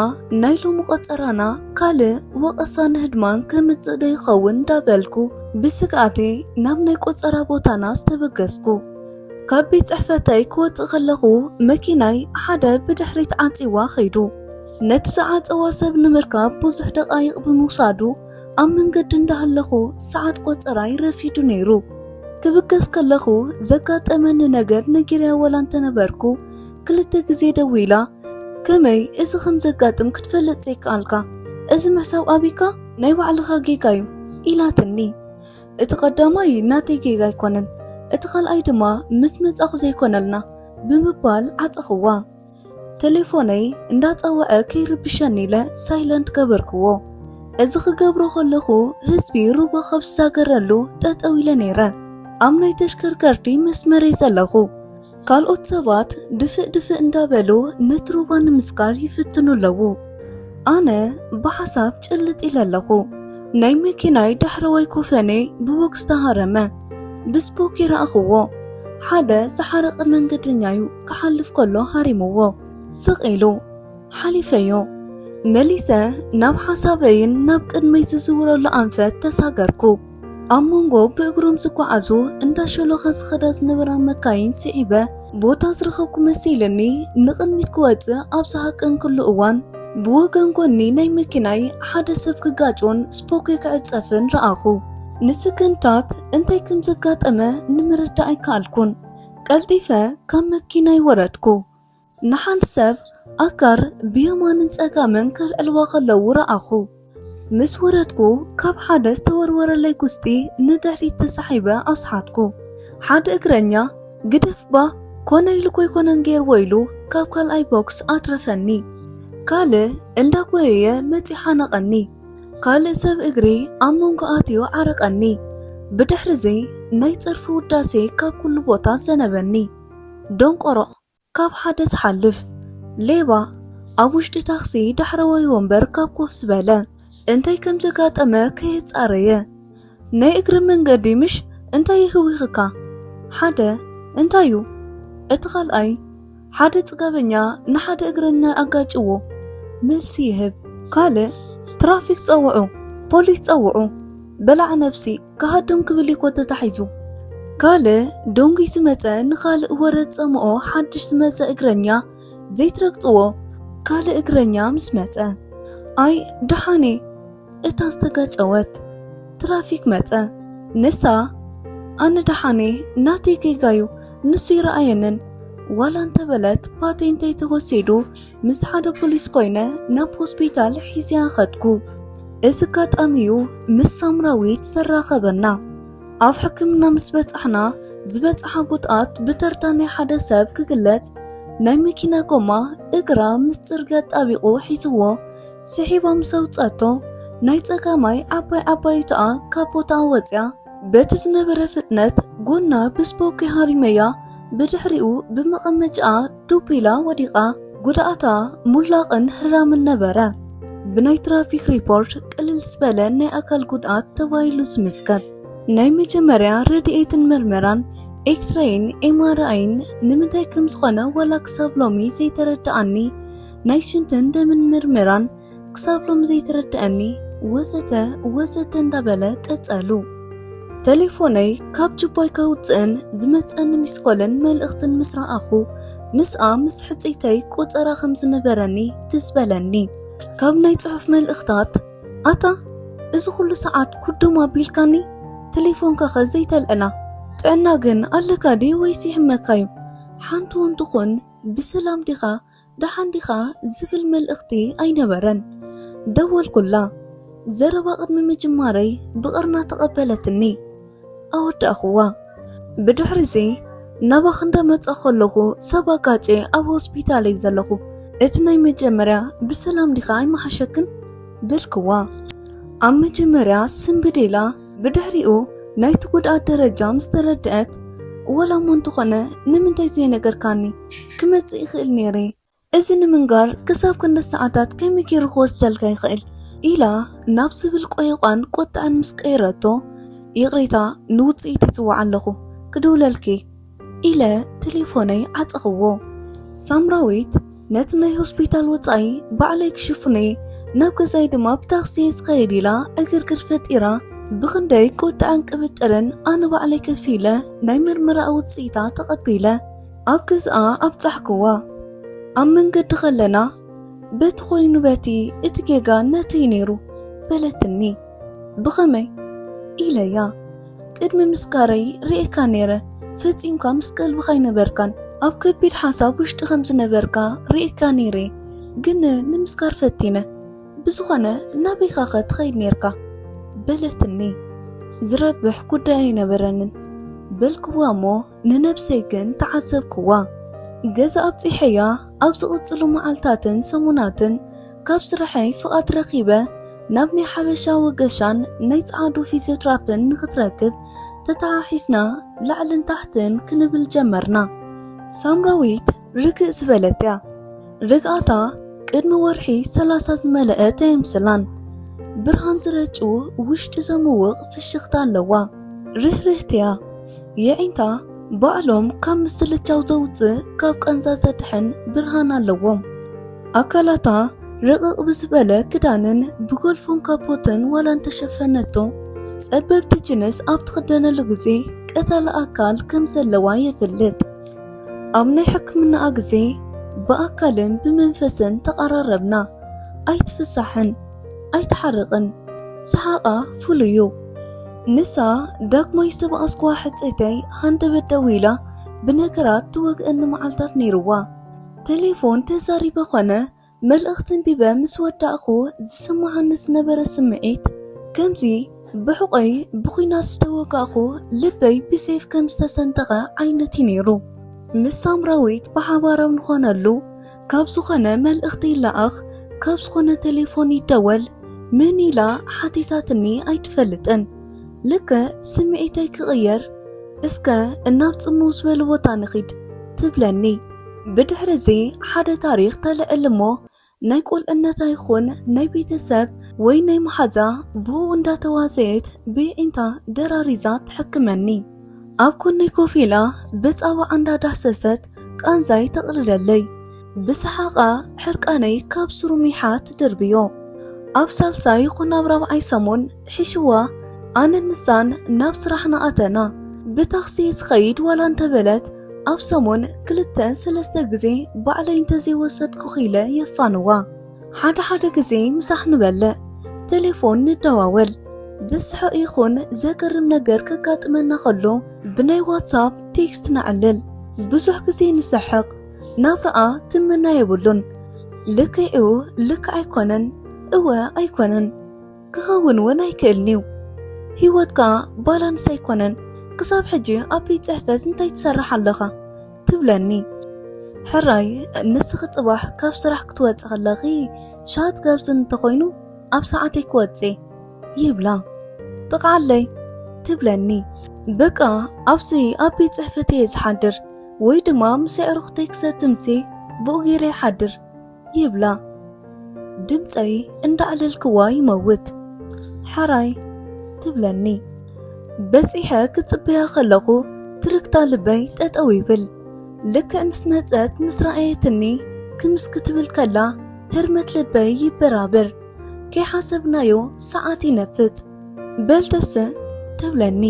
ናይ ሎሚ ቆጸራና ካልእ ወቐሳ ንህድማን ከምጽእ ዶ ይኸውን እንዳበልኩ ብስግኣተይ ናብ ናይ ቆጸራ ቦታና ዝተበገስኩ። ካብ ቤት ጽሕፈተይ ክወጽእ ከለኹ መኪናይ ሓደ ብድሕሪት ዓጺዋ ኸይዱ። ነቲ ዝዓጸዋ ሰብ ንምርካብ ብዙሕ ደቓይቕ ብምውሳዱ ኣብ መንገዲ እንዳሃለኹ ሰዓት ቆጸራይ ረፊዱ ነይሩ። ክብገስ ከለኹ ዘጋጠመኒ ነገር ነጊረያ ዋላ እንተነበርኩ ክልተ ግዜ ደዊላ ከመይ እዚ ከም ዘጋጥም ክትፈልጥ ዘይከኣልካ? እዚ ምሕሳብ ኣቢካ ናይ ባዕልኻ ጌጋ እዩ ኢላትኒ። እቲ ቀዳማይ ናተይ ጌጋ ኣይኮነን፣ እቲ ካልኣይ ድማ ምስ መጻኹ ዘይኮነልና ብምባል ዓጸኽዋ። ቴሌፎነይ እንዳጸወዐ ከይርብሸኒ ኢለ ሳይለንት ገበርክዎ። እዚ ክገብሮ ከለኹ ህዝቢ ሩባ ካብ ዝዛገረሉ ጠጠው ኢለ ነይረ። ኣብ ናይ ተሽከርከርቲ መስመረይ ዘለኹ። ካልኦት ሰባት ድፍእ ድፍእ እንዳበሉ ነቲ ሩባ ንምስጋር ይፍትኑ ኣለዉ። ኣነ ብሓሳብ ጭልጥ ኢለ ኣለኹ። ናይ መኪናይ ዳሕረዋይ ኮፈኔ ብቦክስ ተሃረመ። ብስፖኪ ረኣኽዎ። ሓደ ዝሓረቐ መንገደኛዩ ክሓልፍ ከሎ ሃሪምዎ። ስቕ ኢሉ ሓሊፈዮ። መሊሰ ናብ ሓሳበይን ናብ ቅድመይ ዝዝውረሉ ኣንፈት ተሳገርኩ። ኣብ መንጎ ብእግሮም ዝጓዓዙ እንዳ ሸሎኻ ዝኸዳ ዝነበራ መካይን ስዒበ ቦታ ዝረኸብኩ መሲልኒ ንቕድሚት ክወጽእ ኣብ ዝሃቀንክሉ እዋን ብወገን ጎኒ ናይ መኪናይ ሓደ ሰብ ክጋጮን ስፖኪ ክዕጸፍን ረኣኹ። ንሰከንድታት እንታይ ከም ዘጋጠመ ንምርዳእ ኣይከኣልኩን። ቀልጢፈ ካብ መኪናይ ወረድኩ። ንሓንቲ ሰብ ኣካር ብየማንን ጸጋምን ከልዕልዋ ከለዉ ረኣኹ። ምስ ወረድኩ ካብ ሓደ ዝተወርወረለይ ጉስጢ ንድሕሪት ተሳሒበ ኣስሓትኩ። ሓደ እግረኛ ግደፍባ ኮነ ኢሉ ኮይኮነን ገይርዎ ኢሉ ካብ ካልኣይ ቦክስ ኣትረፈኒ። ካልእ እንዳጎየየ መጺ ሓነቐኒ። ካልእ ሰብ እግሪ ኣብ መንጎ ኣትዩ ዓረቐኒ። ብድሕሪዚ ናይ ጸርፊ ውዳሴ ካብ ኩሉ ቦታ ዘነበኒ። ደንቆሮ ካብ ሓደ ዝሓልፍ ሌባ ኣብ ውሽጢ ታክሲ ዳሕረዋይ ወንበር ካብ ኮፍ ዝበለ እንታይ ከም ዘጋጠመ ከየጻረየ ናይ እግሪ መንገዲ ምሽ እንታይ ይህዊኽካ? ሓደ እንታይ እዩ? እቲ ካልኣይ ሓደ ጽጋበኛ ንሓደ እግረኛ ኣጋጭዎ መልሲ ይህብ። ካልእ ትራፊክ ጸውዑ ፖሊስ ጸውዑ። በላዕ ነብሲ፣ ክሃድም ክብል እዩ ኮ ተታሒዙ። ካልእ ደንጉይ ዝመጸ፣ ንኻልእ ወረ ዝጸምኦ ሓድሽ ዝመጸ እግረኛ ዘይትረግጽዎ። ካልእ እግረኛ ምስ መጸ፣ ኣይ ደሓኔ፣ እታ ዝተጋጨወት ትራፊክ መጸ። ንሳ፣ ኣነ ደሓኔ፣ ናተይ ጌጋዩ፣ ንሱ ይረኣየንን ዋላ እንተበለት፣ ፓቴንተይ ተወሲዱ ምስ ሓደ ፖሊስ ኮይነ ናብ ሆስፒታል ሒዝያ ኸድኩ። እዚ ኣጋጣሚዩ ምስ ሳምራዊት ዘራኸበና። ኣብ ሕክምና ምስ በጻሕና ዝበጽሓ ጉድኣት ብተርታ ናይ ሓደ ሰብ ክግለጽ፣ ናይ መኪና ጎማ እግራ ምስ ጽርግያ ጣቢቑ ሒዝዎ ስሒባ ምስ ኣውጻቶ፣ ናይ ጸጋማይ ዓባይ ዓባይቶኣ ካብ ቦታኣ ወጽያ፣ በቲ ዝነበረ ፍጥነት ጎና ብስፖኪ ሃሪመያ፣ ብድሕሪኡ ብመቐመጫኣ ዱብ ኢላ ወዲቓ። ጉድኣታ ሙላቕን ህራምን ነበረ። ብናይ ትራፊክ ሪፖርት ቅልል ዝበለ ናይ ኣካል ጉድኣት ተባሂሉ ዝምዝገብ። ናይ መጀመርያ ረድኤትን መርመራን ኤክስሬይን ኤምኣርኣይን ንምንታይ ከም ዝኾነ ዋላ ክሳብ ሎሚ ዘይተረድኣኒ ናይ ሽንትን ደምን መርመራን ክሳብ ሎሚ ዘይተረድኣኒ ወዘተ ወዘተ እንዳበለ ቀጸሉ። ቴሌፎነይ ካብ ጅቦይ ከውጽእን ዝመጸኒ ሚስኮልን መልእኽትን ምስ ረኣኹ፣ ምስኣ ምስ ሕጽይተይ ቁጸራ ከም ዝነበረኒ ትዝ በለኒ። ካብ ናይ ጽሑፍ መልእኽታት፣ ኣታ እዚ ኩሉ ሰዓት ኩዱም ኣቢልካኒ፣ ቴሌፎንካ ኸ ዘይተልዕላ? ጥዕና ግን ኣለካ ድዩ ወይስ ይሕመካዩ? ሓንቲ እውን ትኹን ብሰላም ዲኻ ደሓን ዲኻ ዝብል መልእኽቲ ኣይነበረን። ደወልኩላ። ዘረባ ቅድሚ ምጅማረይ ብቕርና ተቐበለትኒ። ኣወዳእኽዋ። ብድሕሪዚ ናባኺ እንዳመጻ ከለኹ ሰብ ኣጋጭየ ኣብ ሆስፒታል እየ ዘለኹ። እቲ ናይ መጀመርያ ብሰላም ዲኻ ኣይመሓሸክን? በልክዋ። ኣብ መጀመርያ ስንብድ ኢላ፣ ብድሕሪኡ ናይቲ ጉድኣት ደረጃ ምስ ተረድአት፣ ወላ እሞ እንተኾነ ንምንታይ ዘይነገርካኒ? ክመጽእ ይኽእል ነይረ። እዚ ንምንጋር ክሳብ ክንደይ ሰዓታት ከመይ ገይሩ ክወስደልካ ይኽእል? ኢላ ናብ ዝብል ቆይቋን ቁጥዐን ምስ ቀይረቶ፣ ይቕሬታ፣ ንውጽኢት ይጽዋዕ ኣለኹ፣ ክድውለልኪ፣ ኢለ ቴሌፎነይ ዓጸኽዎ። ሳምራዊት ነቲ ናይ ሆስፒታል ወጻኢ ባዕለይ ክሽፍኖ እየ፣ ናብ ገዛይ ድማ ብታክሲ እየ ዝኸይድ፣ ኢላ ዕግርግር ፈጢራ። ብኽንደይ ቁጥዐን ቅብጥርን ኣነ ባዕለይ ከፊለ ናይ ምርመራ ውጽኢታ ተቐቢለ ኣብ ገዝኣ ኣብጻሕክዋ። ኣብ መንገዲ ኸለና፣ በቲ ኾይኑ በቲ እቲ ጌጋ ናተይ ነይሩ፣ በለትኒ። ብኸመይ? ኢለያ። ቅድሚ ምስካረይ ርእየካ ነይረ፣ ፈጺምካ ምስ ቀልብኻ ኣይነበርካን። ኣብ ከቢድ ሓሳብ ውሽጢ ከም ዝነበርካ ርእየካ ነይረ፣ ግን ንምስካር ፈቲነ። ብዝኾነ ናበይኻ ኸ ትኸይድ ነይርካ? በለትኒ። ዝረብሕ ጉዳይ ኣይነበረንን በልክዋ እሞ ንነብሰይ ግን ተዓዘብክዋ። ገዛ ኣብጺሐያ ኣብ ዝቕጽሉ መዓልታትን ሰሙናትን ካብ ስራሐይ ፍቓድ ረኺበ ናብ ናይ ሓበሻ ወገሻን ናይ ጸዓዱ ፊዝዮትራፕን ንኽትረክብ ተተሓሒዝና ላዕልን ታሕትን ክንብል ጀመርና። ሳምራዊት ርግእ ዝበለት እያ። ርግኣታ ቅድሚ ወርሒ ሰላሳ ዝመለአት ኣየምስላን። ብርሃን ዝረጩ ውሽጢ ዘምውቕ ፍሽኽታ ኣለዋ። ርህርህቲ እያ። የዒንታ ባዕሎም ካብ ምስልቻው ዘውጽእ ካብ ቃንዛ ዘድሕን ብርሃን ኣለዎም። ኣካላታ ርቕቕ ብዝበለ ክዳንን ብጎልፎን ካፖትን ዋላ እንተሸፈነቶ፣ ጸበብቲ ጅንስ ኣብ ትኽደነሉ ግዜ ቀታሊ ኣካል ከም ዘለዋ የፍልጥ። ኣብ ናይ ሕክምናኣ ግዜ ብኣካልን ብመንፈስን ተቐራረብና። ኣይትፍሳሕን፣ ኣይትሓርቕን። ሰሓቓ ፍሉይ እዩ። ንሳ ዳግማይ ዝተባኣስኩዋ ሕጽይተይ ሃንደበት ደው ኢላ ብነገራት ትወግአኒ መዓልታት ነይርዋ። ቴሌፎን ተዛሪበ ኾነ መልእኽቲ ኣንቢበ ምስ ወዳእኹ ዝስምዓኒ ዝነበረ ስምዒት፣ ከምዚ ብሕቖይ ብኹናት ዝተወጋእኹ ልበይ ብሴፍ ከም ዝተሰንጠቐ ዓይነት እዩ ነይሩ። ምስ ሳምራዊት ብሓባር ኣብ ንኾነሉ፣ ካብ ዝኾነ መልእኽቲ ይለኣኽ፣ ካብ ዝኾነ ቴሌፎን ይደወል፣ መን ኢላ ሓቲታትኒ ኣይትፈልጥን። ልክዕ ስምዒተይ ክቕየር፣ እስከ እናብ ጽምው ዝበለ ቦታ ንኺድ ትብለኒ። ብድሕሪ እዚ ሓደ ታሪኽ ተልዕል እሞ፣ ናይ ቁልዕነታ ይኹን ናይ ቤተሰብ ወይ ናይ መሓዛ ብኡ እንዳተዋዘየት ብየዒንታ ደራሪዛ ትሕክመኒ። ኣብ ጎነይ ኮፍ ኢላ ብጻባዓ እንዳዳህሰሰት ቃንዛይ ተቕልለለይ። ብሰሓቓ ሕርቃነይ ካብ ስሩ ሚሓ ትድርብዮ። ኣብ ሳልሳይ ይኹን ኣብ ራብዓይ ሰሙን ሒሽዋ ኣነን ንሳን ናብ ስራሕና ኣተና። ብታክሲ ዝኸይድ ዋላ እንተበለት ኣብ ሰሙን ክልተ ሰለስተ ግዜ ባዕለይ እንተዘይወሰድኩኺ ኢለ የፋንዋ። ሓደ ሓደ ግዜ ምሳሕ ንበልዕ፣ ቴሌፎን ንደዋወል። ዘስሕቕ ይኹን ዘገርም ነገር ከጋጥመና ከሎ ብናይ ዋትሳፕ ቴክስት ነዕልል። ብዙሕ ግዜ ንስሕቕ። ናብራኣ ትምና የብሉን። ልክዕ እዩ፣ ልክዕ ኣይኮነን፣ እወ ኣይኮነን። ክኸውን እውን ኣይክእልን እዩ። ህይወትካ ባላንስ ኣይኮነን። ክሳብ ሕጂ ኣብ ቤት ጽሕፈት እንታይ ትሰርሕ ኣለኻ? ትብለኒ። ሕራይ፣ ንስኺ ጽባሕ ካብ ስራሕ ክትወጺ ከለኺ ሻት ገብዝን እንተኾይኑ ኣብ ሰዓተይ ክወጽእ ይብላ። ጥቕዓለይ ትብለኒ። በቃ ኣብዚ ኣብ ቤት ጽሕፈት እየ ዝሓድር ወይ ድማ ምስ ኣዕሩኽተይ ክሰትምሲ ብኡ ገይረ ይሓድር ይብላ። ድምፀይ እንዳዕለልክዋ ይመውት። ሓራይ ትብለኒ። በፂሐ ክፅበያ ከለኹ ትርግታ ልበይ ጠጠው ይብል። ልክዕ ምስ መፀት ምስ ረኣየትኒ ክምስ ክትብል ከላ ህርመት ልበይ ይበራበር። ከይሓሰብናዮ ሰዓት ይነፍፅ። በልተሰ ትብለኒ።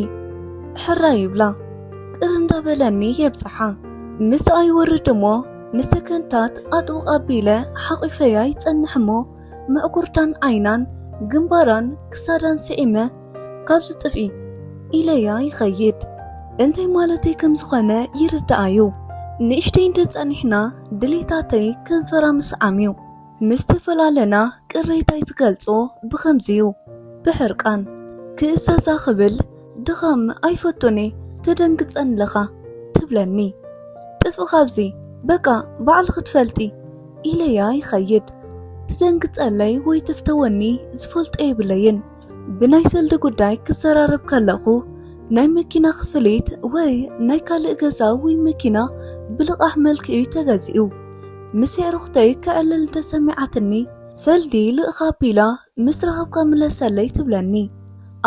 ሕራይ ይብላ ቅር እንዳበለኒ የብፅሓ። ምስኣ ይወርድ እሞ ንሰከንታት ኣጥብቕ ኣቢለ ሓቒፈያ ይፀንሕ እሞ ምዕጉርታን ዓይናን ግንባራን ክሳዳን ስዒመ ካብዚ ጥፍኢ ኢለያ ይኸይድ። እንታይ ማለተይ ከም ዝኾነ ይርድኣዩ። ንእሽተይ እንተጸኒሕና ድሌታተይ ከንፈራ ምስዓም እዩ። ምስ ተፈላለና ቅሬታይ ዝገልጾ ብኸምዚ እዩ። ብሕርቃን ክእዘዛ ክብል ድኻም ኣይፈቱን እየ፣ ትደንግጸኒ ኣለኻ ትብለኒ። ጥፍእ ካብዚ በቃ ባዕልኺ ትፈልጢ ኢለያ ይኸይድ። ትደንግጸለይ ወይ ትፍተወኒ ዝፈልጦ የብለይን። ብናይ ሰልዲ ጉዳይ ክዘራረብ ከለኹ ናይ መኪና ክፍሊት ወይ ናይ ካልእ ገዛ ወይ መኪና ብልቓሕ መልክዑ ተገዚኡ። ምስ ኣዕሩኽተይ ከዕልል እንተሰሚዓትኒ ሰልዲ ልእኻ ኣቢላ ምስ ረኸብካ ምለሰለይ ትብለኒ።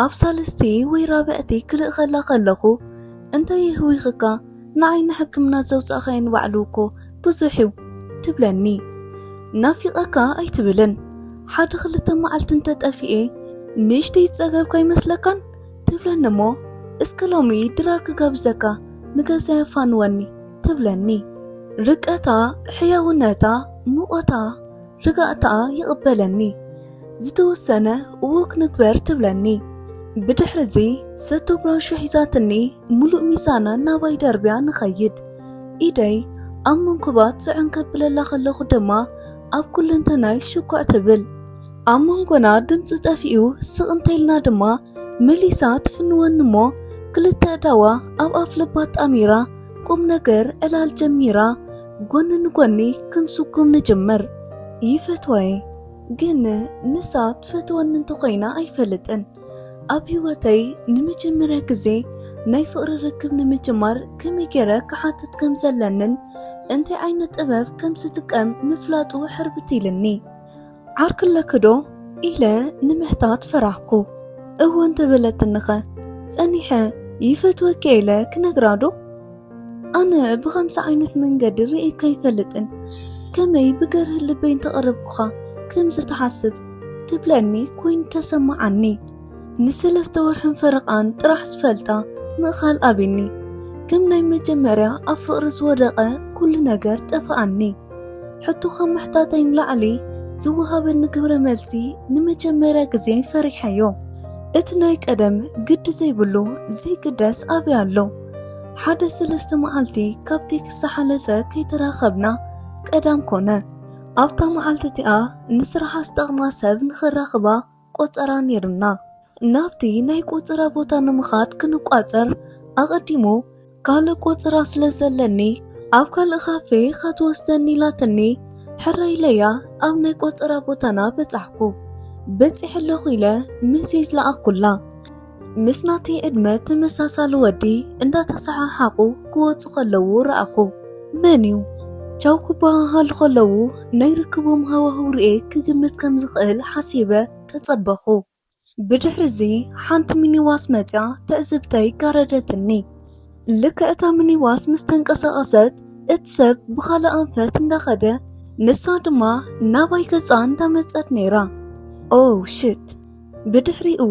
ኣብ ሳልስቲ ወይ ራብዕቲ ክልእኸላ ከለኹ እንታይ የህዊኽካ ንዓይ ንሕክምና ዘውፃእኻዮ ንባዕሉ እኮ ብዙሕ እዩ ትብለኒ። ናፊቐካ ኣይትብልን። ሓደ ክልተ መዓልቲ እንተጠፊኤ ንእሽተይ ዝፀገብካ ኣይመስለካን ትብለኒ እሞ እስከ ሎሚ ድራር ክጋብዘካ ንገዛ የፋንወኒ ትብለኒ። ርቀታ፣ ሕያውነታ፣ ሙቐታ፣ ርጋእታኣ ይቕበለኒ። ዝተወሰነ ወክ ንግበር ትብለኒ። ብድሕሪ እዚ ሰቶ ብራሾ ሒዛትኒ ሙሉእ ሚዛና ናባይ ደርብያ ንኸይድ። ኢደይ ኣብ መንኩባት ጽዕን ከብለላ ከለኹ ድማ ኣብ ኩለንተናይ ሽኩዕ ትብል። ኣብ መንጎና ድምጺ ጠፊኡ ስቕ እንተኢልና ድማ መሊሳ ትፍንወኒ እሞ ክልተ ኣእዳዋ ኣብ ኣፍ ልባ ኣጣሚራ ቁም ነገር ዕላል ጀሚራ ጎኒ ንጎኒ ክንስጉም ንጅምር። ይፈትዋ እየ፣ ግን ንሳ ትፈትወኒ እንተኾይና ኣይፈልጥን። ኣብ ህይወተይ ንመጀመርያ ግዜ ናይ ፍቕሪ ርክብ ንምጅማር ከመይ ገይረ ክሓትት ከም ዘለንን እንታይ ዓይነት ጥበብ ከም ዝጥቀም ምፍላጡ ሕርብት ኢልኒ። ዓርኪ ኣለኪ ዶ? ኢለ ንምሕታት ፈራህኩ። እወ እንተበለትኒኸ? ጸኒሐ ይፈትወኪ ኢለ ክነግራ ዶ? ኣነ ብኸምዚ ዓይነት መንገዲ ርእየካ ኣይፈልጥን። ከመይ ብገርህ ልበይ እንተቐረብኩኻ ከምዚ ትሓስብ? ትብለኒ ኮይኑ ተሰማዓኒ። ንሰለስተ ወርሕን ፈረቓን ጥራሕ ዝፈልጣ ምእኻል ኣቢኒ። ከም ናይ መጀመርያ ኣብ ፍቕሪ ዝወደቐ ኩሉ ነገር ጠፍኣኒ። ሕቶ ካብ ምሕታተይ ንላዕሊ ዝወሃበኒ ግብረ መልሲ ንመጀመርያ ግዜ ፈሪሐዮ። እቲ ናይ ቀደም ግዲ ዘይብሉ ዘይግደስ ኣበይ ኣሎ? ሓደ ሰለስተ መዓልቲ ካብ ቴክስት ዝሓለፈ ከይተራኸብና ቀዳም ኮነ። ኣብታ መዓልቲ እቲኣ ንስራሓ ዝጠቕማ ሰብ ንኽራኽባ ቆጸራ ነይሩና። ናብቲ ናይ ቆጸራ ቦታ ንምኻድ ክንቋጸር ኣቐዲሙ ካልእ ቆጸራ ስለ ዘለኒ ኣብ ካልእ ካፌ ኢኻ ትወስደኒ ኢላትኒ ሕራይ ኢለያ ኣብ ናይ ቆጸራ ቦታና በጻሕኩ። በጺሐ ኣለኹ ኢለ መሴጅ ለኣኩላ። ምስ ናተይ ዕድመ ተመሳሳሊ ወዲ እንዳተሰሓሓቑ ክወጹ ከለዉ ረኣኹ። መን እዩ? ቻው ክበሃሃሉ ከለዉ ናይ ርክቦም ሃዋህው ርኤ ክግምት ከም ዝኽእል ሓሲበ ተጸበኹ። ብድሕሪ እዚ ሓንቲ ሚኒባስ መጺኣ ትዕዝብተይ ጋረደትኒ። ልክዕ እታ ሚኒባስ ምስ ተንቀሳቐሰት እቲ ሰብ ብኻልእ ኣንፈት እንዳኸደ ንሳ ድማ ናባይ ገጻ እንዳመጸት ነይራ። ኦ ሽት! ብድሕሪኡ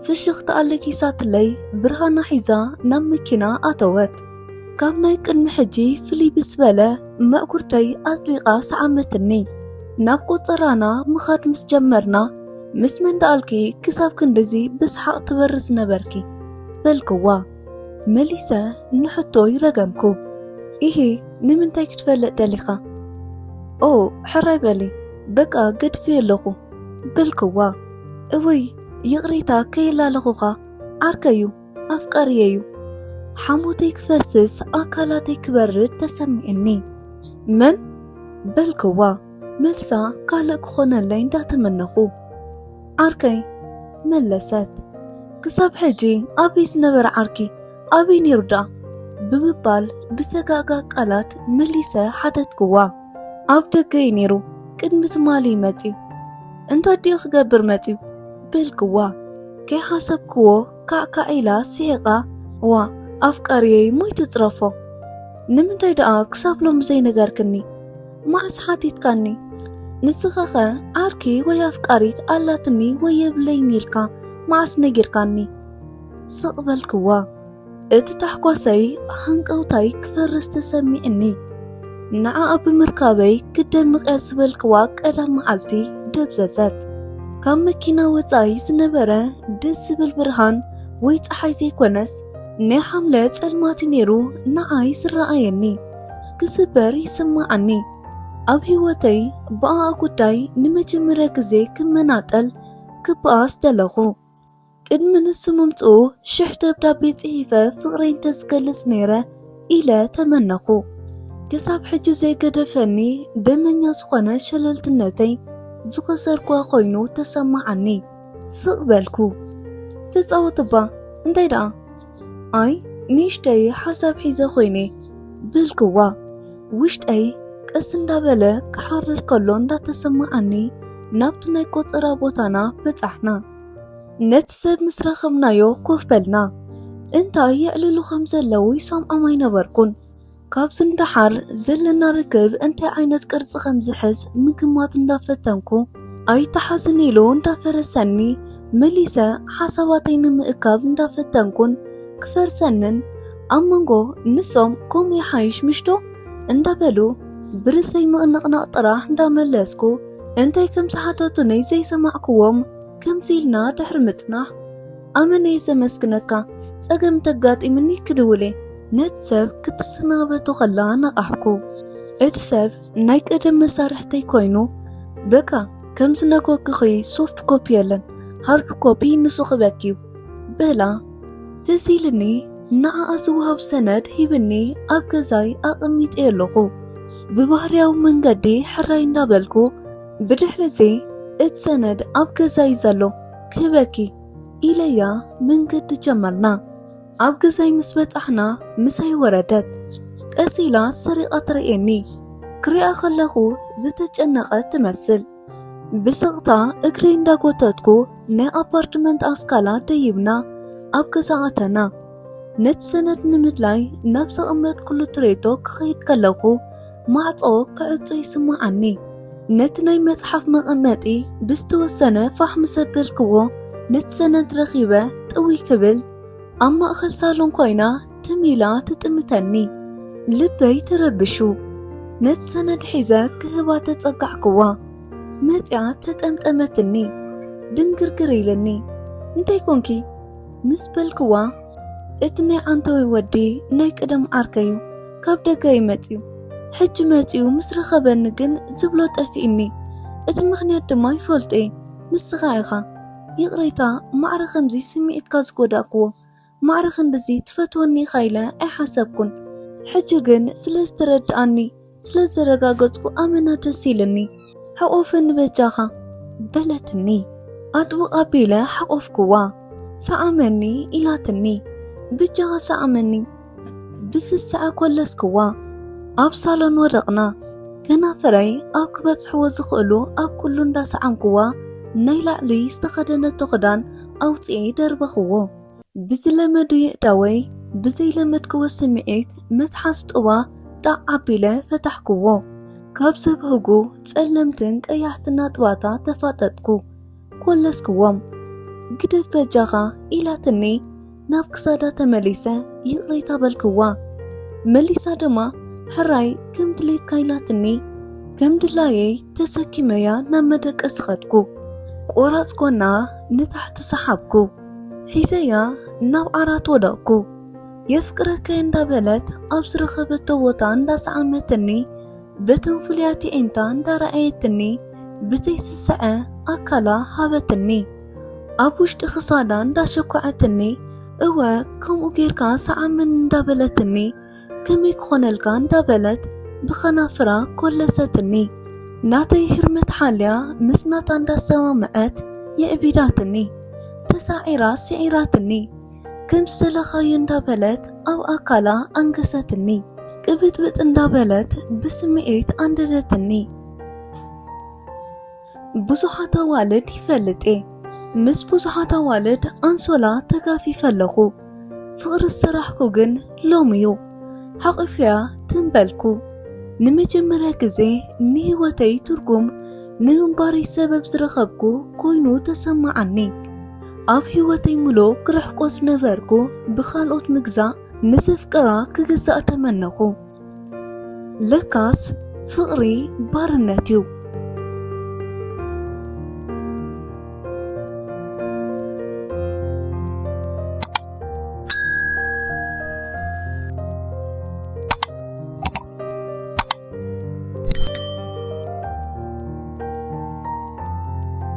ፍሽኽታ ኣለጊሳትለይ ብርሃና ሒዛ ናብ መኪና ኣተወት። ካብ ናይ ቅድሚ ሕጂ ፍልይ ብዝበለ ምዕጉርተይ ኣጥቢቓ ሰዓመትኒ። ናብ ቆጸራና ምኻድ ምስ ጀመርና፣ ምስ መን ደኣልኪ ክሳብ ክንድዚ ብሰሓቕ ትበሪ ዝነበርኪ? በልክዋ። መሊሰ ንሕቶይ ረገምኩ። ኢሂ፣ ንምንታይ ክትፈልጥ ደሊኻ? ኦ፣ ሕራይ በሊ፣ በቃ ገድፍዮ ኣለኹ፣ በልክዋ። እውይ፣ ይቕሬታ ከየላለኹኻ፣ ዓርከይ'ዩ፣ ኣፍቃሪየይ'ዩ። ሓሞተይ ክፈስስ፣ ኣካላተይ ክበርድ ተሰሚዕኒ። መን? በልክዋ፣ መልሳ ካልእ ክኾነለይ እንዳተመነኹ። ዓርከይ፣ መለሰት። ክሳብ ሕጂ ኣበይ ዝነበረ ዓርኪ? ኣበይ ነይሩ ደኣ? ብምባል ብሰጋእጋእ ቃላት መሊሰ ሓተትክዋ። ኣብ ደገ እዩ ነይሩ፣ ቅድሚ ትማሊ እዩ መጺኡ። እንታይ ድዩ ክገብር መጺኡ? በልክዋ። ከይሓሰብክዎ ካዕካዕ ኢላ ስሒቓ፣ ዋ፣ ኣፍቃሪየይ ሞይቱ ጽረፎ። ንምንታይ ደኣ ክሳብ ሎሚ ዘይነገርክኒ? መዓስ ሓቲትካኒ? ንስኻኸ ዓርኪ ወይ ኣፍቃሪት ኣላትኒ ወይ የብለይን ኢልካ መዓስ ነጊርካኒ? ስቕ በልክዋ። እቲ ታሕጓሰይ ሃንቀውታይ ክፈርስ ተሰሚዕኒ። ንዓኣ ብምርካበይ ክደምቕ እየ ዝበልክዋ ቀዳም መዓልቲ ደብዘዘት። ካብ መኪና ወጻኢ ዝነበረ ደስ ዝብል ብርሃን ወይ ጸሓይ ዘይኮነስ፣ ናይ ሓምለ ጸልማት እዩ ነይሩ ንዓይ ዝረኣየኒ። ክስበር ይስምዓኒ። ኣብ ህይወተይ ብኣኣ ጉዳይ ንመጀመርያ ግዜ ክመናጠል ክበኣስ ደለኹ። ቅድሚ ንሱ ምምጽኡ ሽሕ ደብዳቤ ጽሒፈ ፍቕረይ እንተዝገልጽ ነይረ ኢለ ተመነኹ። ክሳብ ሕጂ ዘይገደፈኒ ደመኛ ዝኾነ ሸለልትነተይ ዝኸሰርኩዋ ኮይኑ ተሰማዓኒ። ስቕ በልኩ። ትጻወት እባ፣ እንታይ ደኣ? ኣይ፣ ንእሽተይ ሓሳብ ሒዘ ኮይነ፣ በልክዋ። ውሽጠይ ቀስ እንዳበለ ክሓርር ከሎ እንዳተሰማዓኒ ናብቲ ናይ ቆጸራ ቦታና በጻሕና። ነቲ ሰብ ምስ ረኸብናዮ ኮፍ በልና። እንታይ የዕልሉ ከም ዘለዉ ይሰምዖም ኣይነበርኩን። ካብዚ ንደሓር ዘለና ርክብ እንታይ ዓይነት ቅርጺ ከም ዝሕዝ ምግማት እንዳፈተንኩ፣ ኣይተሓዝን ኢሉ እንዳፈረሰኒ፣ መሊሰ ሓሳባተይ ንምእካብ እንዳፈተንኩን ክፈርሰንን፣ ኣብ መንጎ ንሶም ከምኡ ይሓይሽ ምሽዶ እንዳበሉ ብርእሰይ ምቕንቕናቕ ጥራሕ እንዳመለስኩ፣ እንታይ ከም ዝሓተቱኒ ዘይሰማዕክዎም ከምዚ ኢልና ድሕሪ ምጽናሕ፣ ኣመነይ ዘመስግነካ፣ ጸገም ተጋጢምኒ ክድውል እየ። ነቲ ሰብ ክትሰናበቶ ከላ ነቓሕኩ። እቲ ሰብ ናይ ቀደም መሳርሕተይ ኮይኑ፣ በቃ ከም ዝነገርኩኺ ሶፍት ኮፒ የለን፣ ሃርድ ኮፒ ንሱ ክበኪ እዩ በላ። ትዝ ኢልኒ ንዓኣ ዝወሃብ ሰነድ ሂብኒ ኣብ ገዛይ ኣቐሚጠዮ ኣለኹ። ብባህርያዊ መንገዲ ሕራይ እንዳበልኩ፣ ብድሕሪ እዚ እቲ ሰነድ ኣብ ገዛይ ዘሎ ክህበኪ ኢለያ መንገዲ ጀመርና። ኣብ ገዛይ ምስ በጻሕና ምሳይ ወረደት። ቀስ ኢላ ሰሪቓ ትርእየኒ። ክሪኣ ከለኹ ዝተጨነቐት ትመስል። ብስቕታ እግረይ እንዳጎተትኩ ናይ ኣፓርትመንት ኣስካላ ደይብና ኣብ ገዛ ኣተና። ነቲ ሰነድ ንምድላይ ናብ ዘቐመጥኩሉ ትሬቶ ክኸይድ ከለኹ ማዕጾ ክዕጾ ይስምዓኒ። ነቲ ናይ መጽሓፍ መቐመጢ ብዝተወሰነ ፋሕ ምስ ኣበልክዎ ነቲ ሰነድ ረኺበ ጥውይ ክብል ኣብ ማእከል ሳሎን ኮይና ትም ኢላ ትጥምተኒ። ልበይ ተረቢሹ። ነቲ ሰነድ ሒዘ ክህባ ተጸጋዕክዋ። መጺኣ ተጠምጠመትኒ። ድንግርግር ኢልኒ። እንታይ ኮንኪ? ምስ በልክዋ፣ እቲ ናይ ዓንተወይ ወዲ ናይ ቀደም ዓርከይ እዩ። ካብ ደገ እዩ መጺኡ። ሕጂ መጺኡ ምስ ረኸበኒ ግን ዝብሎ ጠፊእኒ። እቲ ምኽንያት ድማ ይፈልጦ እየ። ንስኻ ኢኻ። ይቕሬታ፣ ማዕረ ከምዚ ስምዒትካ ዝጎዳእክዎ። ማዕረ ክንድዚ ትፈትወኒ ኢኻ ኢለ ኣይሓሰብኩን። ሕጂ ግን ስለ ዝተረድኣኒ፣ ስለ ዘረጋገጽኩ ኣመና ደስ ኢልኒ። ሕቆፈኒ በጃኻ በለትኒ። ኣጥብቕ ኣቢለ ሓቆፍክዋ። ሰዓመኒ ኢላትኒ። በጃኻ ሰዓመኒ። ብስስዐ ኮለስክዋ። ኣብ ሳሎን ወደቕና። ከናፍረይ ኣብ ክበጽሕዎ ዝኽእሉ ኣብ ኩሉ እንዳሰዓምክዋ ናይ ላዕሊ ዝተኸደነቶ ክዳን ኣውጽኤ ደርበኽዎ። ብዝለመዶ የእዳወይ ብዘይለመድክዎ ስምዒት መትሓዚ ጡባ ጣዕ ኣቢለ ፈታሕክዎ። ካብ ዘብህጉ ጸለምትን ቀያሕትን ነጥባታ ተፋጠጥኩ። ኮለስክዎም። "ግደፍ በጃኻ" ኢላትኒ። ናብ ክሳዳ ተመሊሰ ይቕሬታ በልክዋ። መሊሳ ድማ "ሕራይ ከም ድሌትካ" ኢላትኒ። ከም ድላየይ ተሰኪመያ ናብ መደቀሲ ኸድኩ። ቆራጽ ጎና ንታሕቲ ሰሓብኩ። ሒዘያ ናብ ዓራት ወደቕኩ። "የፍቅረካ" እንዳበለት ኣብ ዝረኸበቶ ቦታ እንዳሰዓመትኒ፣ በቶም ፍሉያት ኣዒንታ እንዳረኣየትኒ፣ ብዘይስስዐ ኣካላ ሃበትኒ። ኣብ ውሽጢ ክሳዳ እንዳሸኮዐትኒ፣ "እወ ከምኡ ጌርካ ሰዓመኒ" እንዳበለትኒ፣ "ከመይ ክኾነልካ?" እንዳበለት ብኸናፍራ ኮለሰትኒ። ናተይ ህርመት ሓልያ ምስ ናታ እንዳሰማምዐት የዕቢዳትኒ። ተሳዒራ ስዒራትኒ። "ከም ዝደለኻዮ" እንዳበለት ኣብ ኣካላ ኣንገሰትኒ። ቅብጥብጥ እንዳበለት ብስምዒት ኣንደደትኒ። ብዙሓት ኣዋልድ ይፈልጥ እየ። ምስ ብዙሓት ኣዋልድ ኣንሶላ ተጋፊፈ ኣለኹ። ፍቕሪ ዝሰራሕኩ ግን ሎሚ'ዩ። ሓቒፈያ ትም በልኩ። ንመጀመርያ ግዜ ንህይወተይ ትርጉም ንምንባረይ ሰበብ ዝረኸብኩ ኮይኑ ተሰማዓኒ። ኣብ ህይወተይ ምሉእ ክርሕቆ ዝነበርኩ ብኻልኦት ምግዛእ፣ ንዘፍቅራ ክግዛእ ተመነኹ። ለካስ ፍቕሪ ባርነት እዩ።